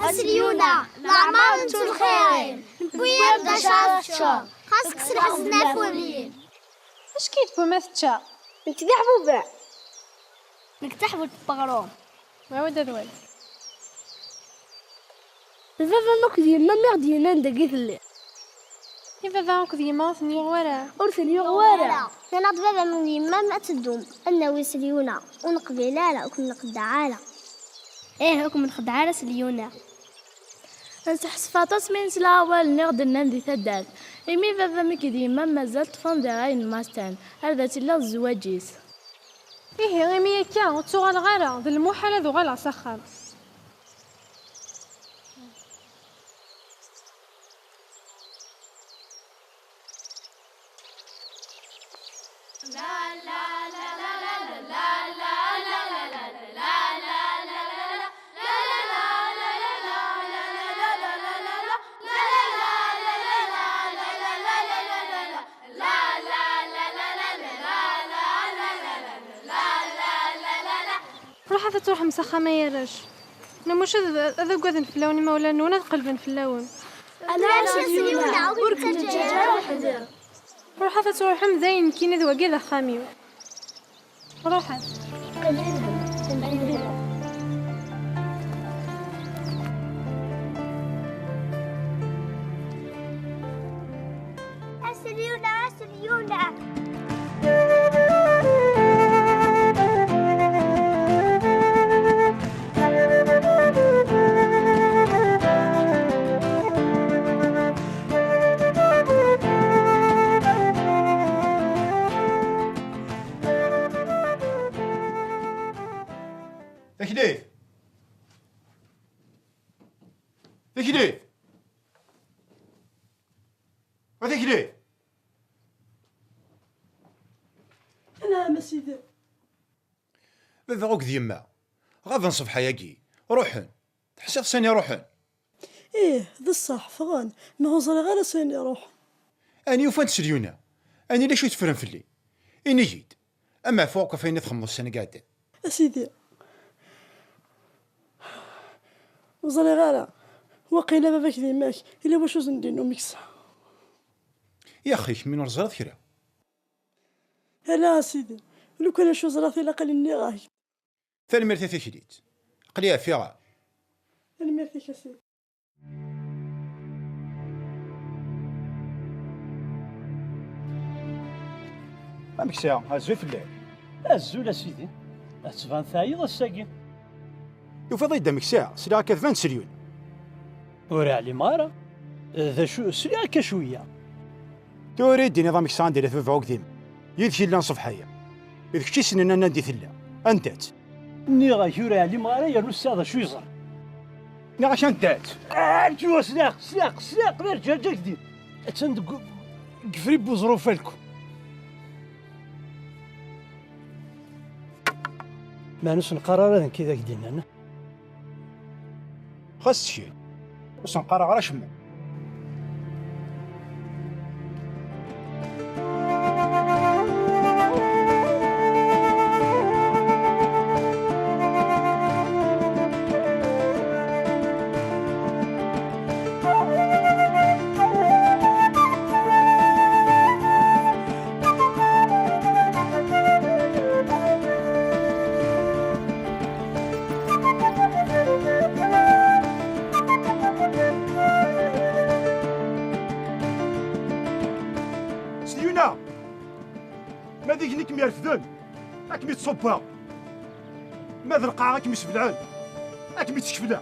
A Selyuna, leɛmer nettu lxir-im, newwi-am-d acu ara teččeḍ, xas kkes lḥezn afuni. Acu k-yewwin ma tečča? Nekk d aḥbuber. Nekk d taḥbult n weɣrum. Ɛawed ad wali. D baba-m akked yemma-m i ɣ-d-yennan dagi telliḍ. I baba akked yemma ur ten-yuɣ wara? Ur ten-yuɣ wara. Nnan-aɣ-d baba-m d yemma-m ad teddum, ad nawi Selyuna, ur neqbil ara, ur kem-nxeddeɛ ara. Ih, ur kem-nxeddeɛ ara Selyuna. Nseḥsef aṭas mi nesla awalen i ɣ-d-nnan di taddart, imi baba-m akked yemma-m mazal ṭṭfen di ṛṛay n Mastan, ar d ad tiliḍ zzwaǧ-is. Ihi, imi akka, ur ttuɣaleɣ ara, d lmuḥal ad uɣaleɣ s axxam. Ruḥet ad truḥem s axxam ay arrac. Nna Muca ad, ad agaden fell-awen imawlan-nwen, ad qelben fell-awen. Ala a Selyuna, ur kem-ǧǧi ara weḥd-m. Ruḥet ad truḥem dayen, nekkini d wagi d axxam-iw. Ruḥet. Taklit! Taklit! A taklit! Anɛam a sidi. Baba akked yemma ɣaben ṣṣbeḥ-agi. Ruḥen. Teḥṣiḍ sani ruḥen? Ih, d ṣṣeḥ, ffɣen. Ma ur ẓriɣ ara sani ruḥen. Ɛni ufan-d s Lyuna? Ɛni d acu i teffren fell-i? Ini-yi-d. Am ɛfu akk ɣef ayen i txedmeḍ ussan-agi iɛeddan. A sidi, ur ẓriɣ ara. Waqila baba-k d yemma-k, yella wacu ur sen-d-innum i yesɛa. Yaxi, kemmini ur teẓriḍ kra. Ala a sidi, lukan acu ẓriɣ tilaq ad nniɣ-ak. Tanemmirt a taklit. Aql-i ɛfiɣ. Tanemmirt-ik a sidi. Amek sɛiɣ? Azul fell-ak. Azul a sidi. Tettban teɛyiḍ ass-agi. Tufiḍ-iyi-d amek sɛiɣ? Sliɣ akka tban-d s Lyuna. Ur ɛlimeɣ ara. D acu, sliɣ akka cwiya. Tura i d-tiniḍ amek sɛan diri baba ugdim. Yid-k i llan ṣṣbeḥ-aya. D kečč i ssnen anna d i tella. Anda-tt? Nniɣ-ak ur ɛlimeɣ ara yernu sɛiɣ d acu yeẓra. Nniɣ-ak anda-tt? Amek ur sliɣ, sliɣ, sliɣ, qbal ǧerǧ agdim. Attan deg, deg ufrib n uẓru falku. Meɛna ur s-neqqar ara d nekk i d ak-d-innan. Xas ttkel, ur sen-qqareɣ ara acemma. Slyuna! Ma d igenni kem-irefden, ad kem-ittṣubba. Ma d lqaɛa kem-iseblan, ad kem-ittcefla.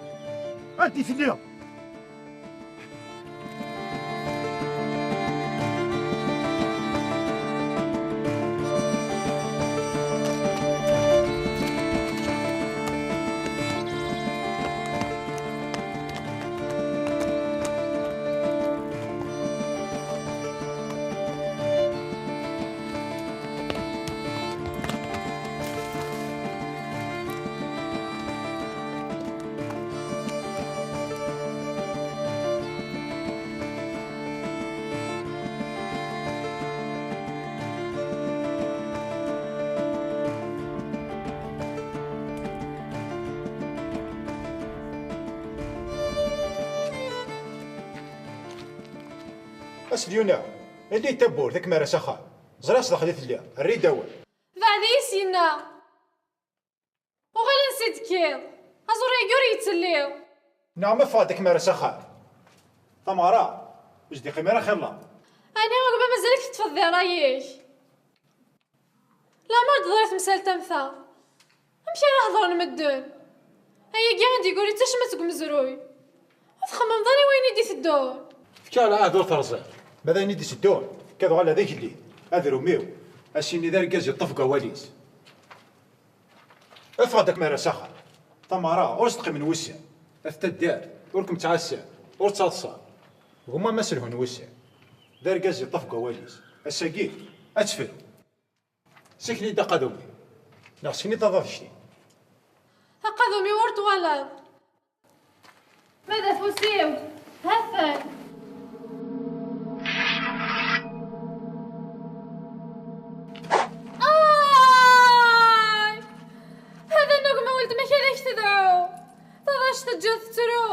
Anda i telliḍ? A Selyuna, lli-d tawwurt, ad kem-rreɣ s axxam. Ẓriɣ s daxel i telliḍ, err-iyi-d awal. Beɛd-iyi syenna. Uɣal ansi d-tekkiḍ. Aẓuri-agi ur yettelli. Neɣ ma ffeɣ-d ad kem-rreɣ s axxam. Tameɣra, ur s-d-iqqim ara xilla. Ɛni a gma mazal-ik teṭṭfeḍ di ṛṛay-ik? Leɛmer d-teḍri temsalt am ta. Amek ara hedren medden? Ayagi i d-yegguri d tacmat deg umezruy. Ur txemmemeḍ ara i wayen i d-iteddun. Fkiɣ lɛahd ur terẓiḍ. Ma d ayen i d-iteddun, akka d uɣal d agellid, adrum-iw, a s-yini d argaz yeṭṭef deg wawal-is. Ffeɣ-d ad kem-rreɣ s axxam. Tameɣra ur s-teqqimen wussan. At taddart ur kem-ttɛassan, ur ttaḍsan. Gma ma s-lhun wussan. D argaz yeṭṭef deg wawal-is. Ass-agi, ad tefru. Sken-iyi-d aqadum-iw. Neɣ sken-iyi-d taḍaft-ik-in. Aqadum-iw ur twalaḍ. Ma d afus-iw, ha-t-an. Ay! Hada nnugma weltma-k ad ak-tedɛu. Taḍact teǧǧa tettru.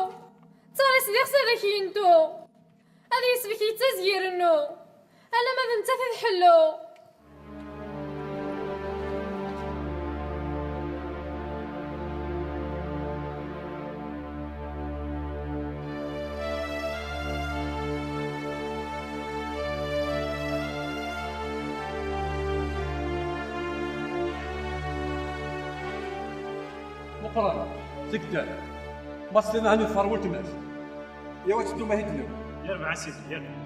Ttar-as d ixs ad ak-yentu. Ad yesbek yettazeg irennu. Alamma d nettat i d ḥellu. Meqqran, tegdan. Ma tesliḍ ahan yeḍfer weltma-s. Yaw ad teddum ahidnum. Yerbeḥ a sidi, yerbeḥ.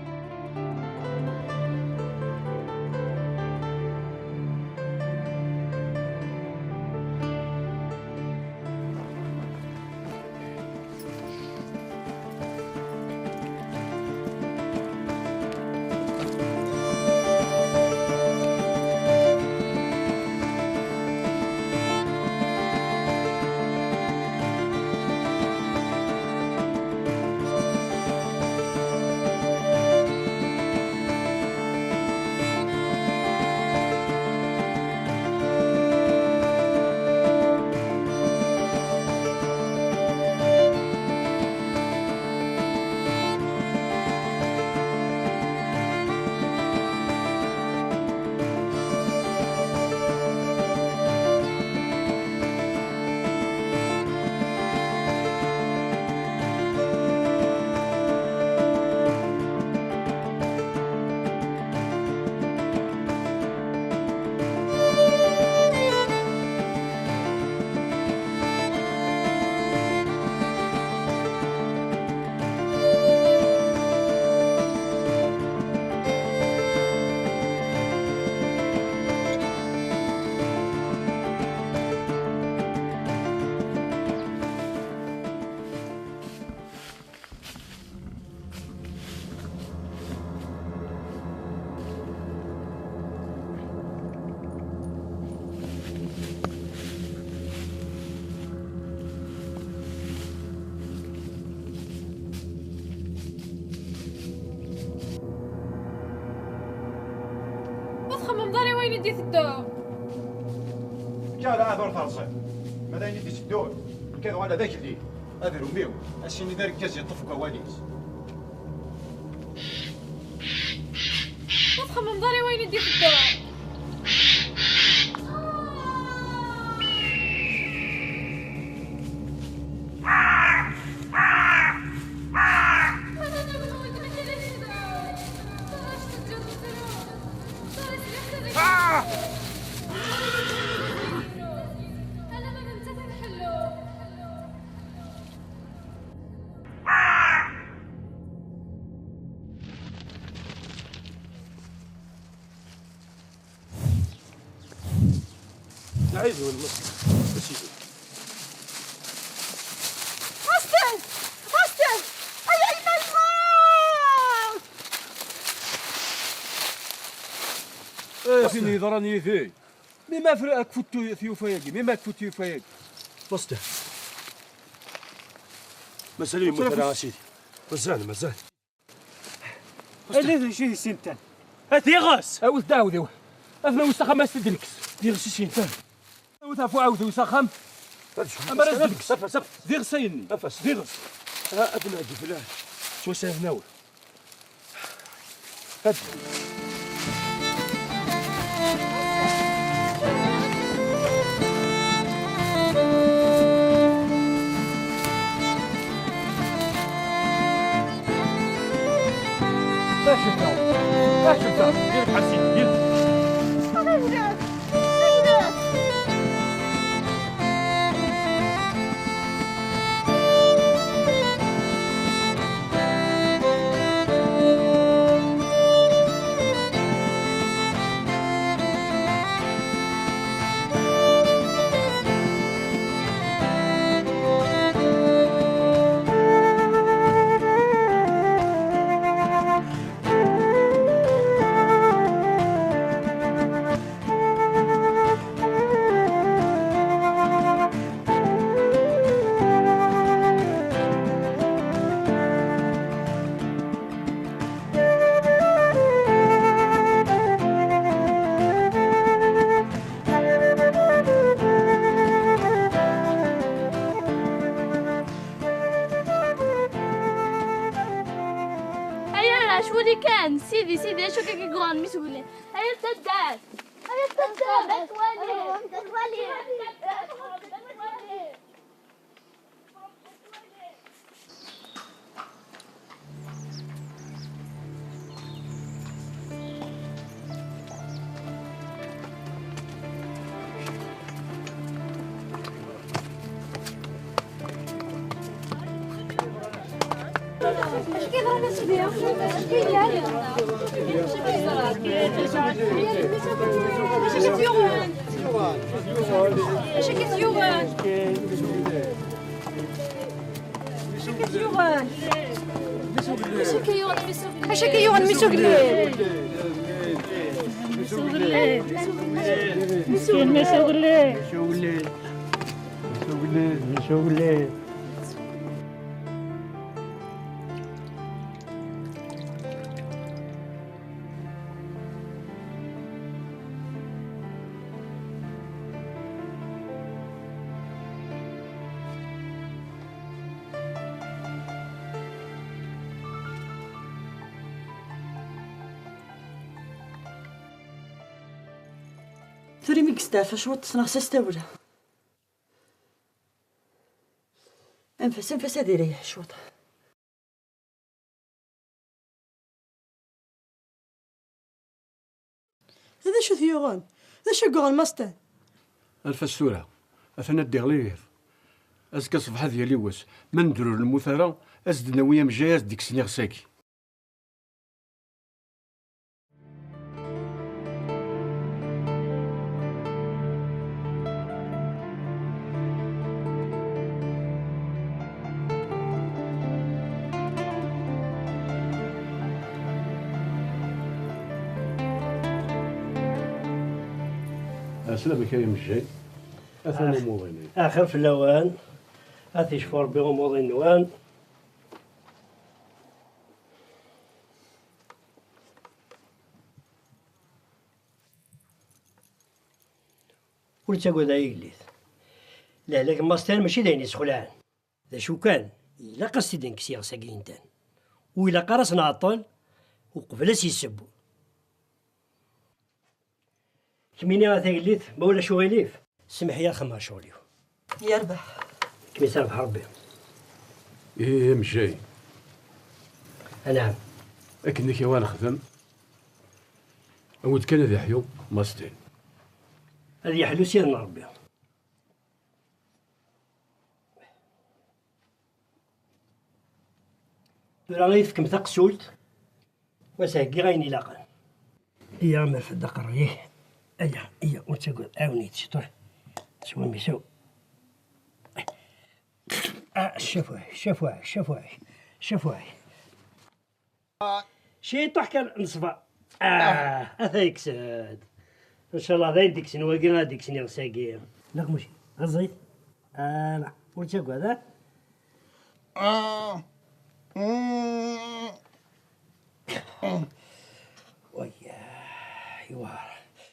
I tedduɣ. Nekk ala ad ur terẓiḍ. Ma d ayen i d-iteddun, nekk ad uɣaleɣ d agellid. Adrum-iw, ad s-ini d argaz yeṭṭef deg wawal-is. Ur txemmemeḍ ara i wayen i d-iteddun. Ɛid wal Master. A sidi. Master! Master! Ay, ay, ay, ay! Eh, tin yeḍran yid-i. Mi ma fr-, akfut tu-, tyufa-yagi, mi ma akfut tyufa-yagi. Master. Mazal yemmut ara, a sidi. Mazal, mazal. Ala d acu i d-isintan. A tiɣes! Awet d aɛudiw. Afna wis axxam as-t-id-nekkes. Tiɣes isintan. Awet ɣef uɛudiw s axxam. Amar as-d-nekkes. Afas, afas. D iɣes ayenni. Afas. D iɣes. Ah, afna ǧiflan. Ttwasahen awet. Afas. Ay arrac, wali kan, sidi, sidi, acu akka i yeḍran mi tugli? Ay taddart! Ay taddart! Ad twali! Ad twali! Acu akka yuɣen mi s-ugellid? Acu akka yuɣen mi s-ugellid? Mi s-ugellid. Mi s-ugellid. Mi s-ugellid. Mi s-ugellid. Tura imi yesteɛfa cwiṭ, ssneɣ-as tawla. Anef-as, anef-as ad ireyyeḥ cwiṭ. D acu t-yuɣen? D acu i yuɣen Master? Anef-as tura, atan ad d-iɣli yiḍ. Azekka ṣṣbeḥ ad yali wass, ma nedder ur nemmut ara, ad s-d-nawi amejjay ad s-d-ikksen iɣes-agi. Aslamek ay imejjay, atan umuḍin-ik. Axir fell-awen, ad t-icfu Rebbi umuḍin-nwen. Ur ttagad ay agellid. Lehlak n Master mačči d ayen yessexlaɛen. D acu kan, ilaq ad s-t-id-nekkes i yiɣes-agi yendan. Ur ilaq ara ad s-nɛeṭṭel uqbel ad s-yesseww. Kemmini a tagellidt, ma ulac uɣilif. Semmeḥ-iyi ad xemmeɣ ccɣel-iw. Yerbeḥ. Kem-is Rebḥ Rebbi. Ih, a Mejjay. Anɛam. Akken i k-iwa nexdem. Awi-d kan ad iḥyu Mastin. Ad yeḥlu Sidna Rebbi. Tura ad yi-tefkem taqsult, wa s-heggiɣ ayen ilaqen. Iyya, ma rfed aqerruy-ik. Aya, iyya, ur ttagad, ɛawen-iyi-d ciṭuḥ. S wammi-s. Ah, ccafwaɛ, ccafwaɛ, ccafwaɛ, ccafwaɛ. Ciṭuḥ kan n ṣṣber. Ah, ata yekkes-d. Ncallah d ayen d-ikksen wagi ad d-ikksen iɣes-agi. Laqmuc, ɣezzif. Ala, ur ttagad, ah. Ah. Mm. Wayya, iwɛer.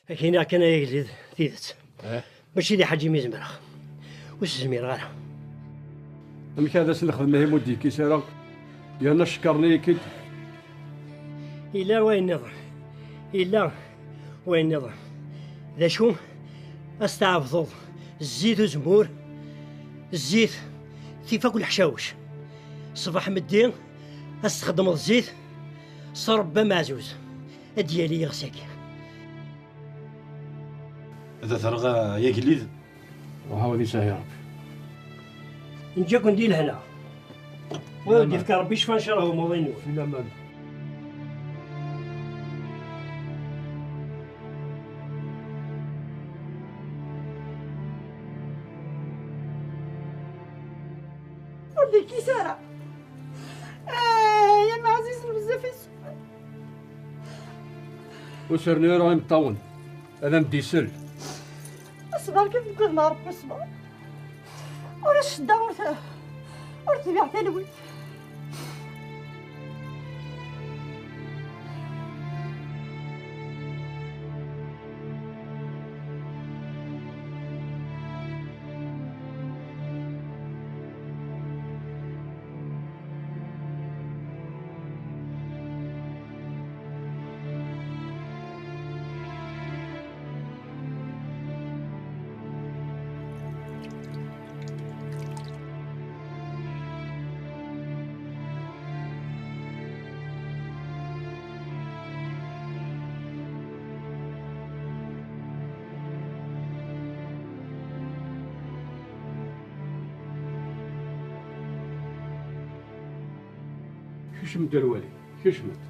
Ad k-iniɣ kan ay agellid tidet. Eh? Mačči d iḥaǧi mi zemreɣ. Ur s-zmireɣ ara. Amek ara s-nexdem ihi ma ur d-yekkis ara? Yerna cekkren-iyi-k-id. Yella wayen nniḍen. Yella wayen nniḍen. D acu? Ad s-tɛebdeḍ zzit uzemmur, zzit tif akk leḥcawec. Ṣṣbeḥ meddi, ad s-txeddmeḍ zzit s Ṛebbi ameɛzuz. Ad d-yali yiɣes-agi. Ad t-rreɣ, ay agellid. Ruḥ, a wid yesɛi Ṛebbi. Neǧǧa-ken di lehna. Wa ad d-yefk Ṛebbi ccfa, ncallah, umuḍin-nwen. Fi laman. Ur d-ikkis ara. Ah, ya mɛzizen bezzaf i s-, Ur s-rnu ara imeṭṭawen, ad am-d-isel. Aṣber kan deg udem Ṛebbi ṣber. Ur as-cedda, ur t-, ur tbiɛ talwit. Kecm-d a lwali, kecm-d.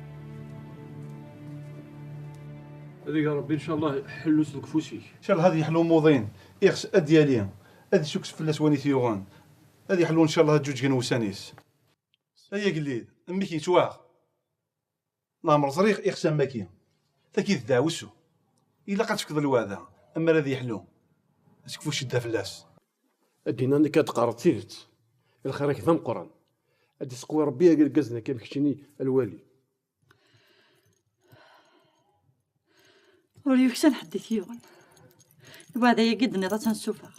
Ad ig Ṛebbi, ncallah, ḥellu-s deg ufus-ik. Ncallah ad yeḥlu umuḍin, iɣes ad d-yali, ad isukes fell-as win i t-yuɣen. Ad yeḥlu, ncallah, ad ǧuǧgen wussan-is. Ay agellid, mmi-k yettwaɣ. Leɛmer ẓriɣ iɣes am wagi. Tagi d ddeɛwessu. Ilaq ad tefkeḍ lweɛda, ammer ad yeḥlu. Ad tekfu ccedda fell-as. Ad d-iniɣ nekk ad d-qqareḍ tidet. Lxir-ik d ameqqran. Ad d-iseqwi Ṛebbi argaz-nni am keččini a lwali. Ur yuksan ḥedd i t-yuɣen. Lweɛda-yagi d-tenniḍ ad tt-nessufeɣ.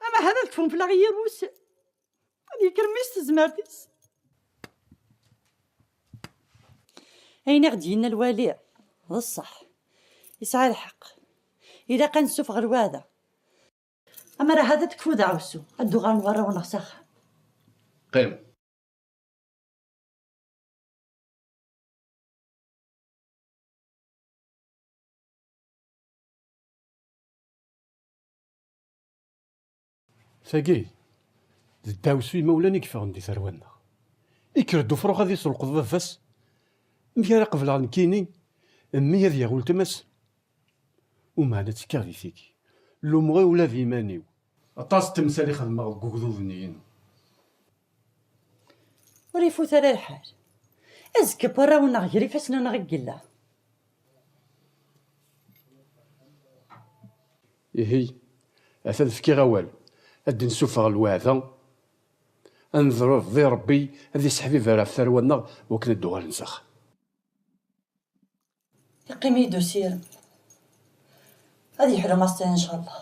Ama hada ad kfun fell-aɣ yir wussan. Ad yekker mmi s tezmert-is. Ayen i ɣ-d-yenna lwali d ṣṣeḥ. Yesɛa lḥeqq. Ilaq ad nessufeɣ lweɛda. Ammer ahat ad tekfu deɛwessu, ad d-uɣalen warraw-nneɣ s axxam. Qqim. Tagi d ddeɛwessu imawlan i yeffɣen di tarwa-nneɣ. Ikker-d ufrux ad iselqeḍ baba-s. Amek ara qebleɣ nekkini mmi ad yaɣ weltma-s? Umeɛna ttekkaɣ di tigi. Lumɣi ula d iman-iw. Aṭas n temsal i xedmeɣ deg ugdud-nni-inu. Ur ifut ara lḥal. Azekka n warraw-nneɣ gar ifassen-nneɣ i yella. Ihi, ata ad fkiɣ awal, ad d-nessufeɣ lweɛda, ad neḍleb di Ṛebbi ad iseḥbiber ɣef tarwa-nneɣ wakken ad d-uɣalen s axxam. Yeqqim-iyi-d usirem. Ad yeḥlu Master, ncallah.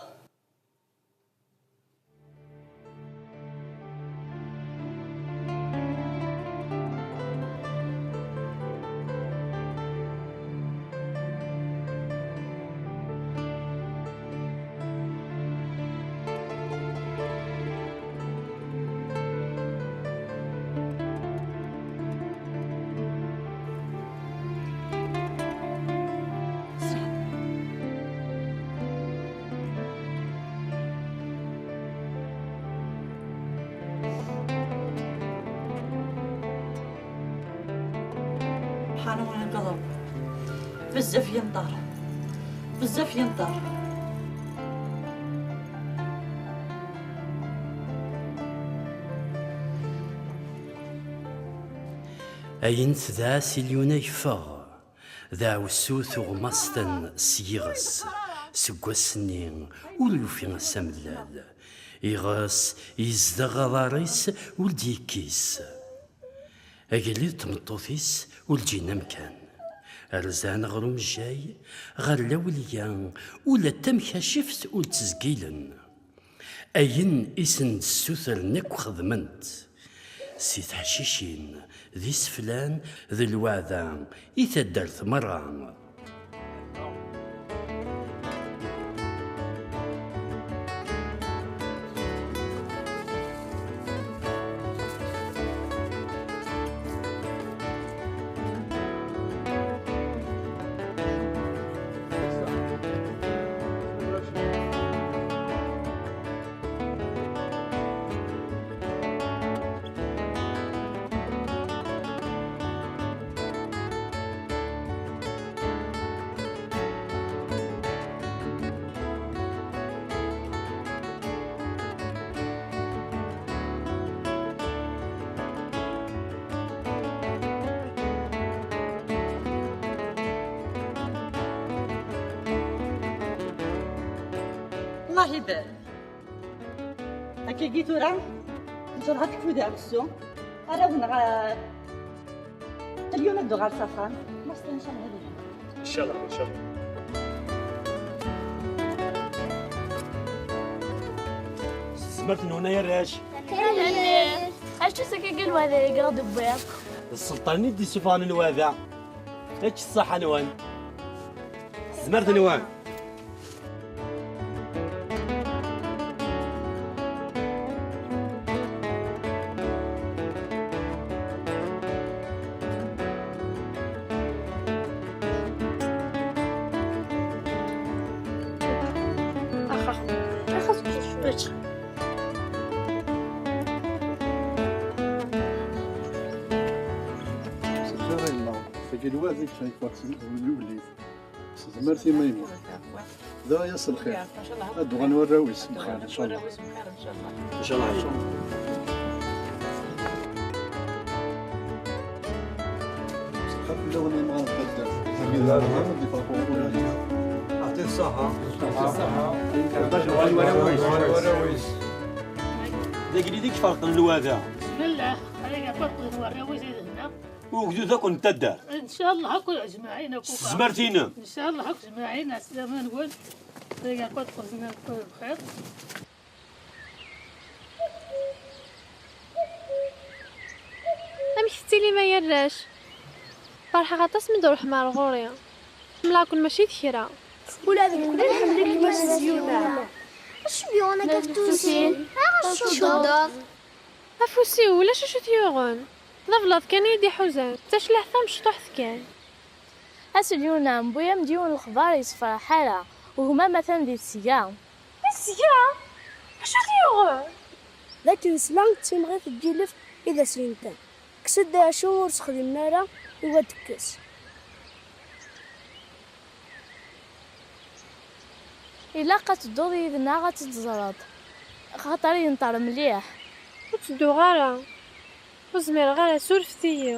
Bezzaf yenṭer. Bezzaf yenṭer. Ayen tedɛa Silyuna yeffeɣ. Deɛwessu tuɣmast-n s yiɣes. Seg wass-nni ur yufi ass amellal. Iɣes yezdeɣ aḍar-is ur d-yekkis. Agellid d tmeṭṭut-is ur ǧǧin amkan. Rzan ɣer umejjay, ɣer lawliya, ula d tamkacift ur ttezgilen. Ayen i sen-d-ssutren akk xedmen-t. Si teḥcicin, d iseflan, d lweɛda i taddart merra. الله يبارك. هكاكي tura. إن شاء الله هتكفي دعوة السوم. أنا ونغا اليوم ندو غير سفران. ما استنى إن شاء الله هذه. إن شاء الله، إن شاء الله. Tezmert-nwen ay arrac. Acu-tt akka lwada-agi i ɣ-d-tewwiḍ? D sselṭan i d-isuffɣen lwada. Ečč ṣṣaḥa nwen. Tezmert nwen. Axa. Axa. Tagi lwazi kfan kfan s lulif. S tezmert imaymu. Da yas lxir. Ad uɣalen warraw-is bxir, incallah. Incallah. Ad uɣalen warraw-is. Ad uɣalen warraw-is. D agellid i iferqen lwada. Bismillah, ad uɣalen warraw-is. Ugdud akk n taddart. Incallah akk ajmaɛin akk. S tezmert-inem. Incallah akk ajmaɛin, ɛeslama-nwen. Aya akk ad xedmen akk bxir. Amek tettilim ay arrac? Ferḥeɣ aṭas mi d-truḥem ar ɣur-i. Ḥemmleɣ-ken mačči d kra. Ula d nekni nḥemmel-ikem a Silyuna. Acu yuɣen akka teftusin? Acu tcuddeḍ? Afus-iw ulac acu t-yuɣen. D ablaḍ kan i yi-d-iḥuzan. D taclaḥt tamecṭuḥt kan. A Silyuna, newwi-am-d yiwen lexbar yessefraḥ ara. Gma-m atan di tesga. Di tesga? Acu t-yuɣen? D akken nesla d timɣit n yilef i d as-yentan. Kkes-d acu ur sexdimen ara i wadd-kkes. Ilaq ad tedduḍ yid-neɣ ad tt-teẓreḍ, axaṭer yenṭer mliḥ. Ur ttedduɣ ara. Ur zmireɣ ara, surfet-iyi.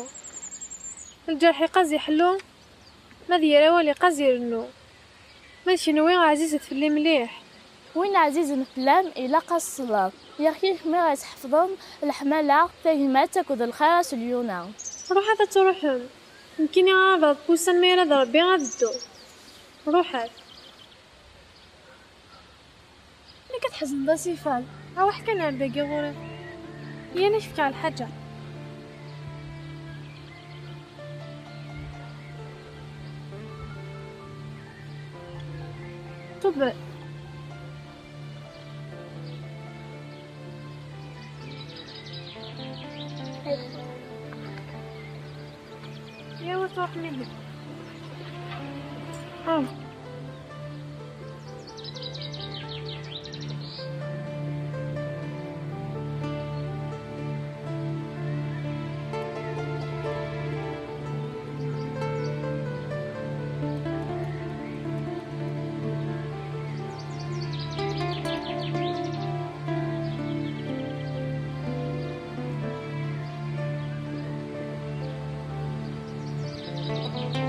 Lǧerḥ iqaz iḥellu, ma d yir awal iqaz irennu. Ma d kenwi ɛzizet fell-i mliḥ. Win ɛzizen fell-am ilaq ad s-tesleḍ. Yak i kemmi ɣer tḥefḍem leḥmala, tagmat akked lxir a Selyuna. Ruḥet ad truḥem. Nekkini ara d-ṛebbi, ussan mi ara d-ṛebbi ad dduɣ. Ruḥet. Nekk ad tḥezneḍ a Sifal. Awaḥ kan ar dagi ɣur-i. Yan ad k-fkeɣ lḥaǧa. Ṭubbel. Yawa truḥ mihi. Ah. Hada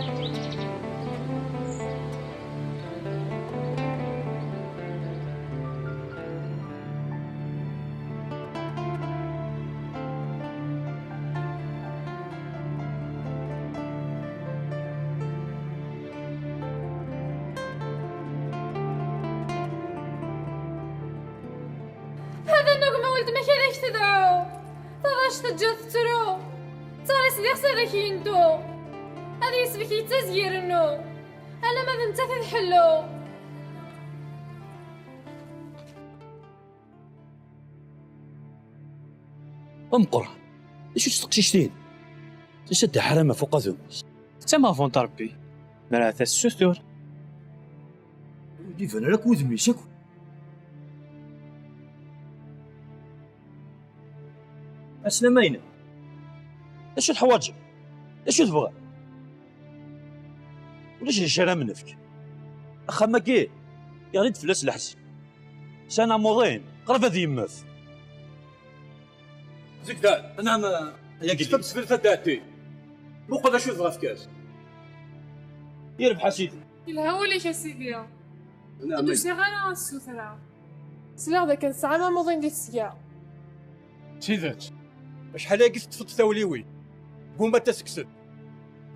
nugma weltma-k ad ak-tedɛu. Taɣact teǧǧa tettru. Ttar-as d ixsi ad ak-yendu. Ad yesbek yettazg irennu. Alamma d nettat i d ḥellu. Ameqqran, d acu-tt teqcict-in? Tusa-d ḥaram ɣef uqadum-is. D tamavant Rebbi, nerɛa-t-as sutur. Ur d-iban ara akk wudem-is akk. Aslama-inem. D acu teḥwaǧem? D acu tebɣam? Ulac d acu ara m-nefk. Axxam-agi, yeɣli-d fell-as leḥzen. Sɛan amuḍin, qrib ad yemmet. Zegdan. Naɛam, a gma. Ṭṭef-d sbel taddart-ik. Muqel acu tebɣa tefk-as. Yerbeḥ a sidi. Yelha wul-ik a sidi. Naɛam. Ur d-usiɣ ara ad ssutreɣ. Sliɣ dakken tesɛam amuḍin di tesga. D tidet. Acḥal aya i teṭṭfeḍ tawliwin. Guma ad t-id-tekkseḍ.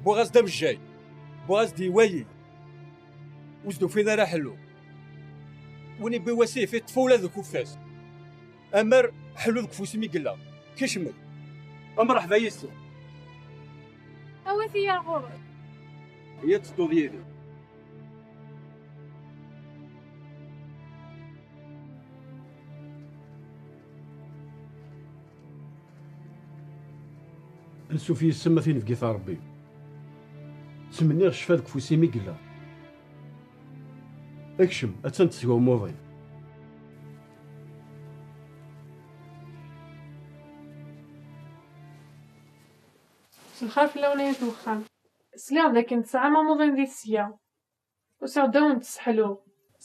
Wwiɣ-as-d amejjay. Wwiɣ-as-d i wayi. Ur s-d-ufin ara ḥellu. Win iwwi wasif, iṭṭef ula d kuffas. Amer ḥellu deg ufus-im i yella. Kecmet. Mreḥba yis-sen. Awit-iyi ar ɣur-k. Iyya ad tedduḍ yid-i. Ansuf yis-m a tinebgit a Ṛebbi. Ttmenniɣ ccfa deg ufus-im i yella. Kcem, attan tesga umuḍin. Mselxir fell-awen ay at wexxam. Sliɣ dakken tesɛam amuḍin di tesga. Usiɣ-d ad wen-d-sseḥluɣ.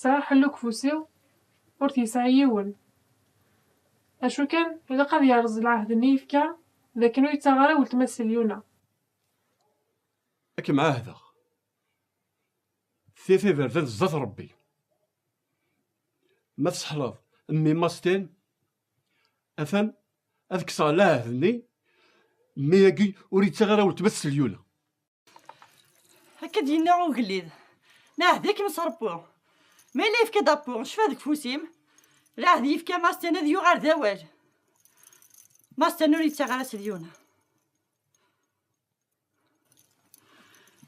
Sɛiɣ ḥellu deg ufus-iw, ur t-yesɛi yiwen. Acu kan, ilaq ad yerẓ lɛehd-nni yefka, dakken ur yettaɣ ara weltma-s Lyuna. Ad kem-ɛahdeɣ. Tif iberdan zdat Ṛebbi. Ma tseḥleḍ mmi Mastin, atan ad kkseɣ lɛehd-nni, mmi-agi ur yettaɣ ara weltma-s Lyuna. Akka d-yenna ugellid. Nɛehd-ikem s Ṛebbi. Ma yella yefka-d appu, cfa deg ufus-im. Lɛehd yefka Mastin ad yuɣal d awal. Mastin ur yettaɣ ara s Lyuna.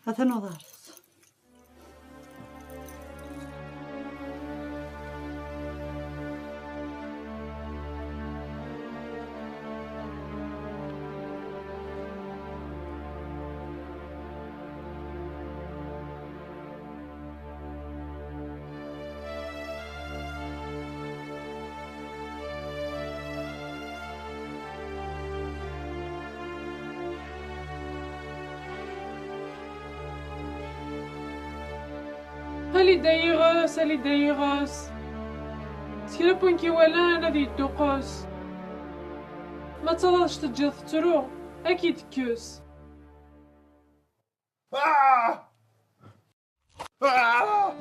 Atan uḍar-is. Ali-d ay iɣes, ali-d ay iɣes. S kra n win k-iwalan ad yedduqqes. Ma d taḍact teǧǧiḍ tettru, ad k-id-tekkes. Ah! Ah!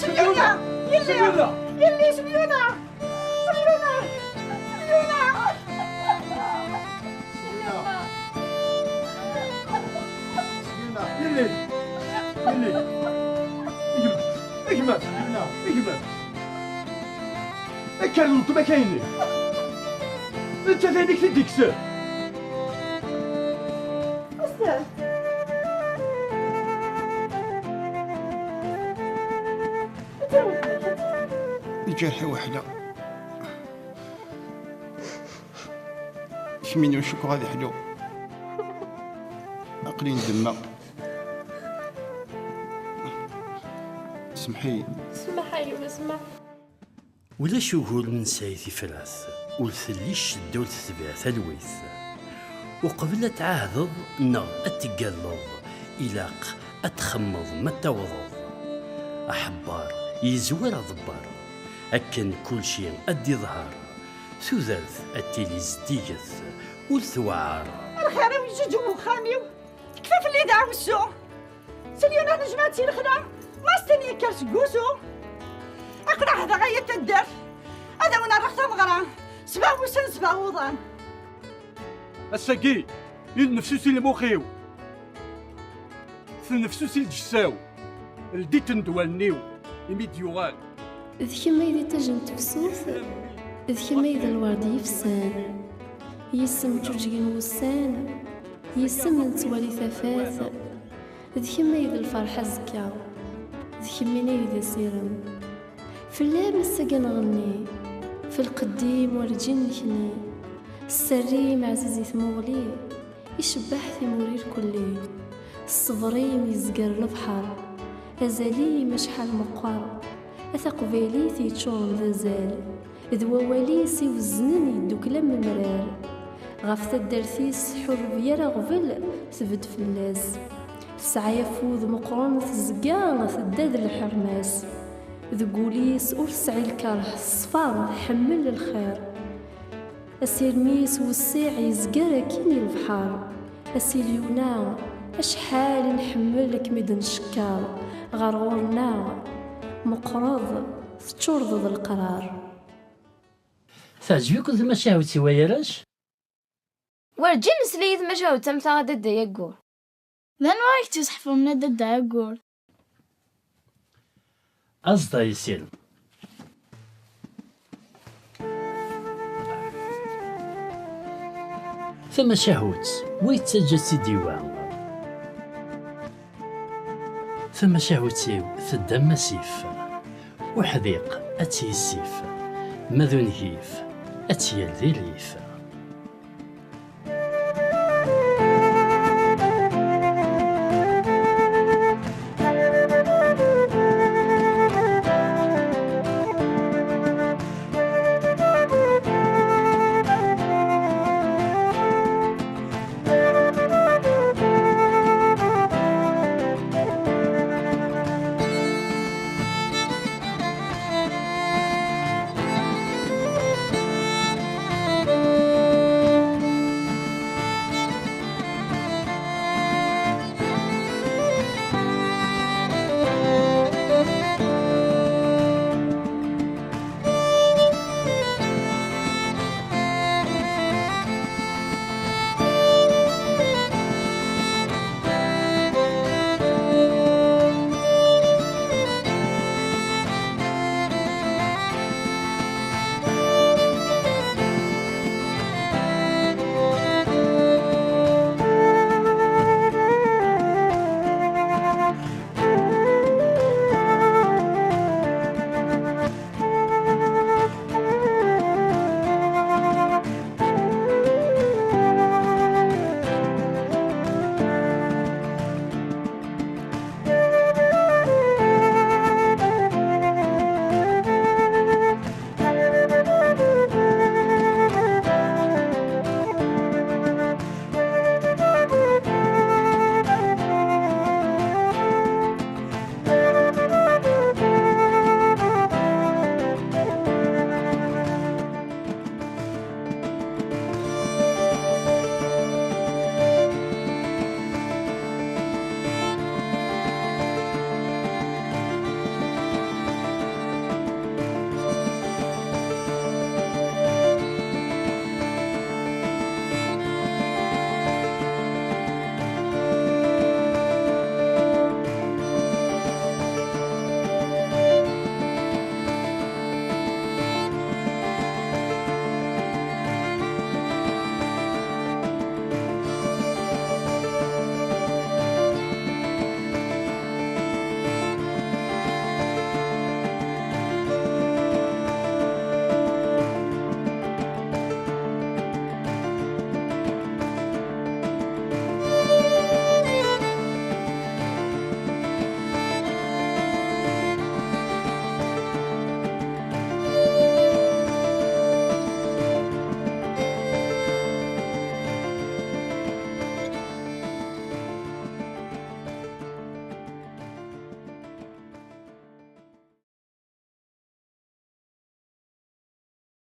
Semyuna! Yelli! Semyuna! Yelli, Semyuna! Semyuna! Semyuna! Semyuna! Yelli! Yelli! Gma! Gma! Gma! Kker d weltma-k a yelli! Netta d ayen i k-t-id-ikksen! Lǧerḥ iweḥla. Kemmini ur cukkeɣ ad iḥlu. Aql-i ndemmeɣ. Semmeḥ-iyi. Semmeḥ-iyi, semmeḥ. Ulac ugur ur nesɛi tifrat, ur telli ccedda ur tetbiɛ talwit. Uqbel ad tɛahdeḍ neɣ ad teggalleḍ, ilaq ad txemmeḍ ma tawḍeḍ. Aḥebber yezwar aḍebber. Akken kulci ad d-iḍher, tudert ad tili zeddiget, ur tewɛer. Lxir-iw yeǧǧeǧ wexxam-iw, tekfa fell-i dɛewsu. Selyuna tejmaɛt si lexla, masten yekker seg wusu. Aql-aɣ da ay at taddart, ad awen-rreɣ tameɣra, sbeɛ wussan sbeɛ wuḍan. Ass-agi, i d nnefsusi lmux-iw, tennefsusi lǧessa-w, ldit-ten-d wallen-iw, imi d-yuɣal. D kemm ay d iṭij n tefsut, d kemm ay d lwerd yefsan. Yis-m ǧǧuǧgen wussan, yis-m nettwali tafat. D kemm ay d lferḥ azekka, d kemmini ay d asirem. Fell-am ass-agi nɣenni, f lqedd-im werǧin nekni. Sser-im ɛziz i tmuɣli, icebbeḥ timura irkelli. Ṣṣber-im yezger lebḥer, azal-im acḥal meqqer. A taqbaylit yeččuren d azal, d wawal-is iweznen yeddukel am umrar. Ɣef taddart-is tḥurreb yal aɣbel, tbedd fell-as. Tesɛa afud meqqren tezga tedda d lḥerma-s. Deg wul-is ur tesɛi lkerh, ṣṣfa tḥemmel lxir. Asirem-is wessiɛ yezger akkin i lebḥer. A Silyuna, acḥal i nḥemmel ad kem-id-ncekker ɣer ɣur-neɣ. Meqqreḍ, teččureḍ d leqrar. Teɛjeb-iken tmacahut-iw ay arrac? Werǧin nesla i tmacahut am ta a dadda Yaggur. D anwa i k-tt-iseḥfren a dadda Yaggur? Aẓ-d ay asirem. Tamacahut, wi yettaǧǧa tt-id-iwa? Tamacahut-iw tedda am asif, uḥdiq ad tt-yessif, ma d ungif ad tt-yerr di rrif.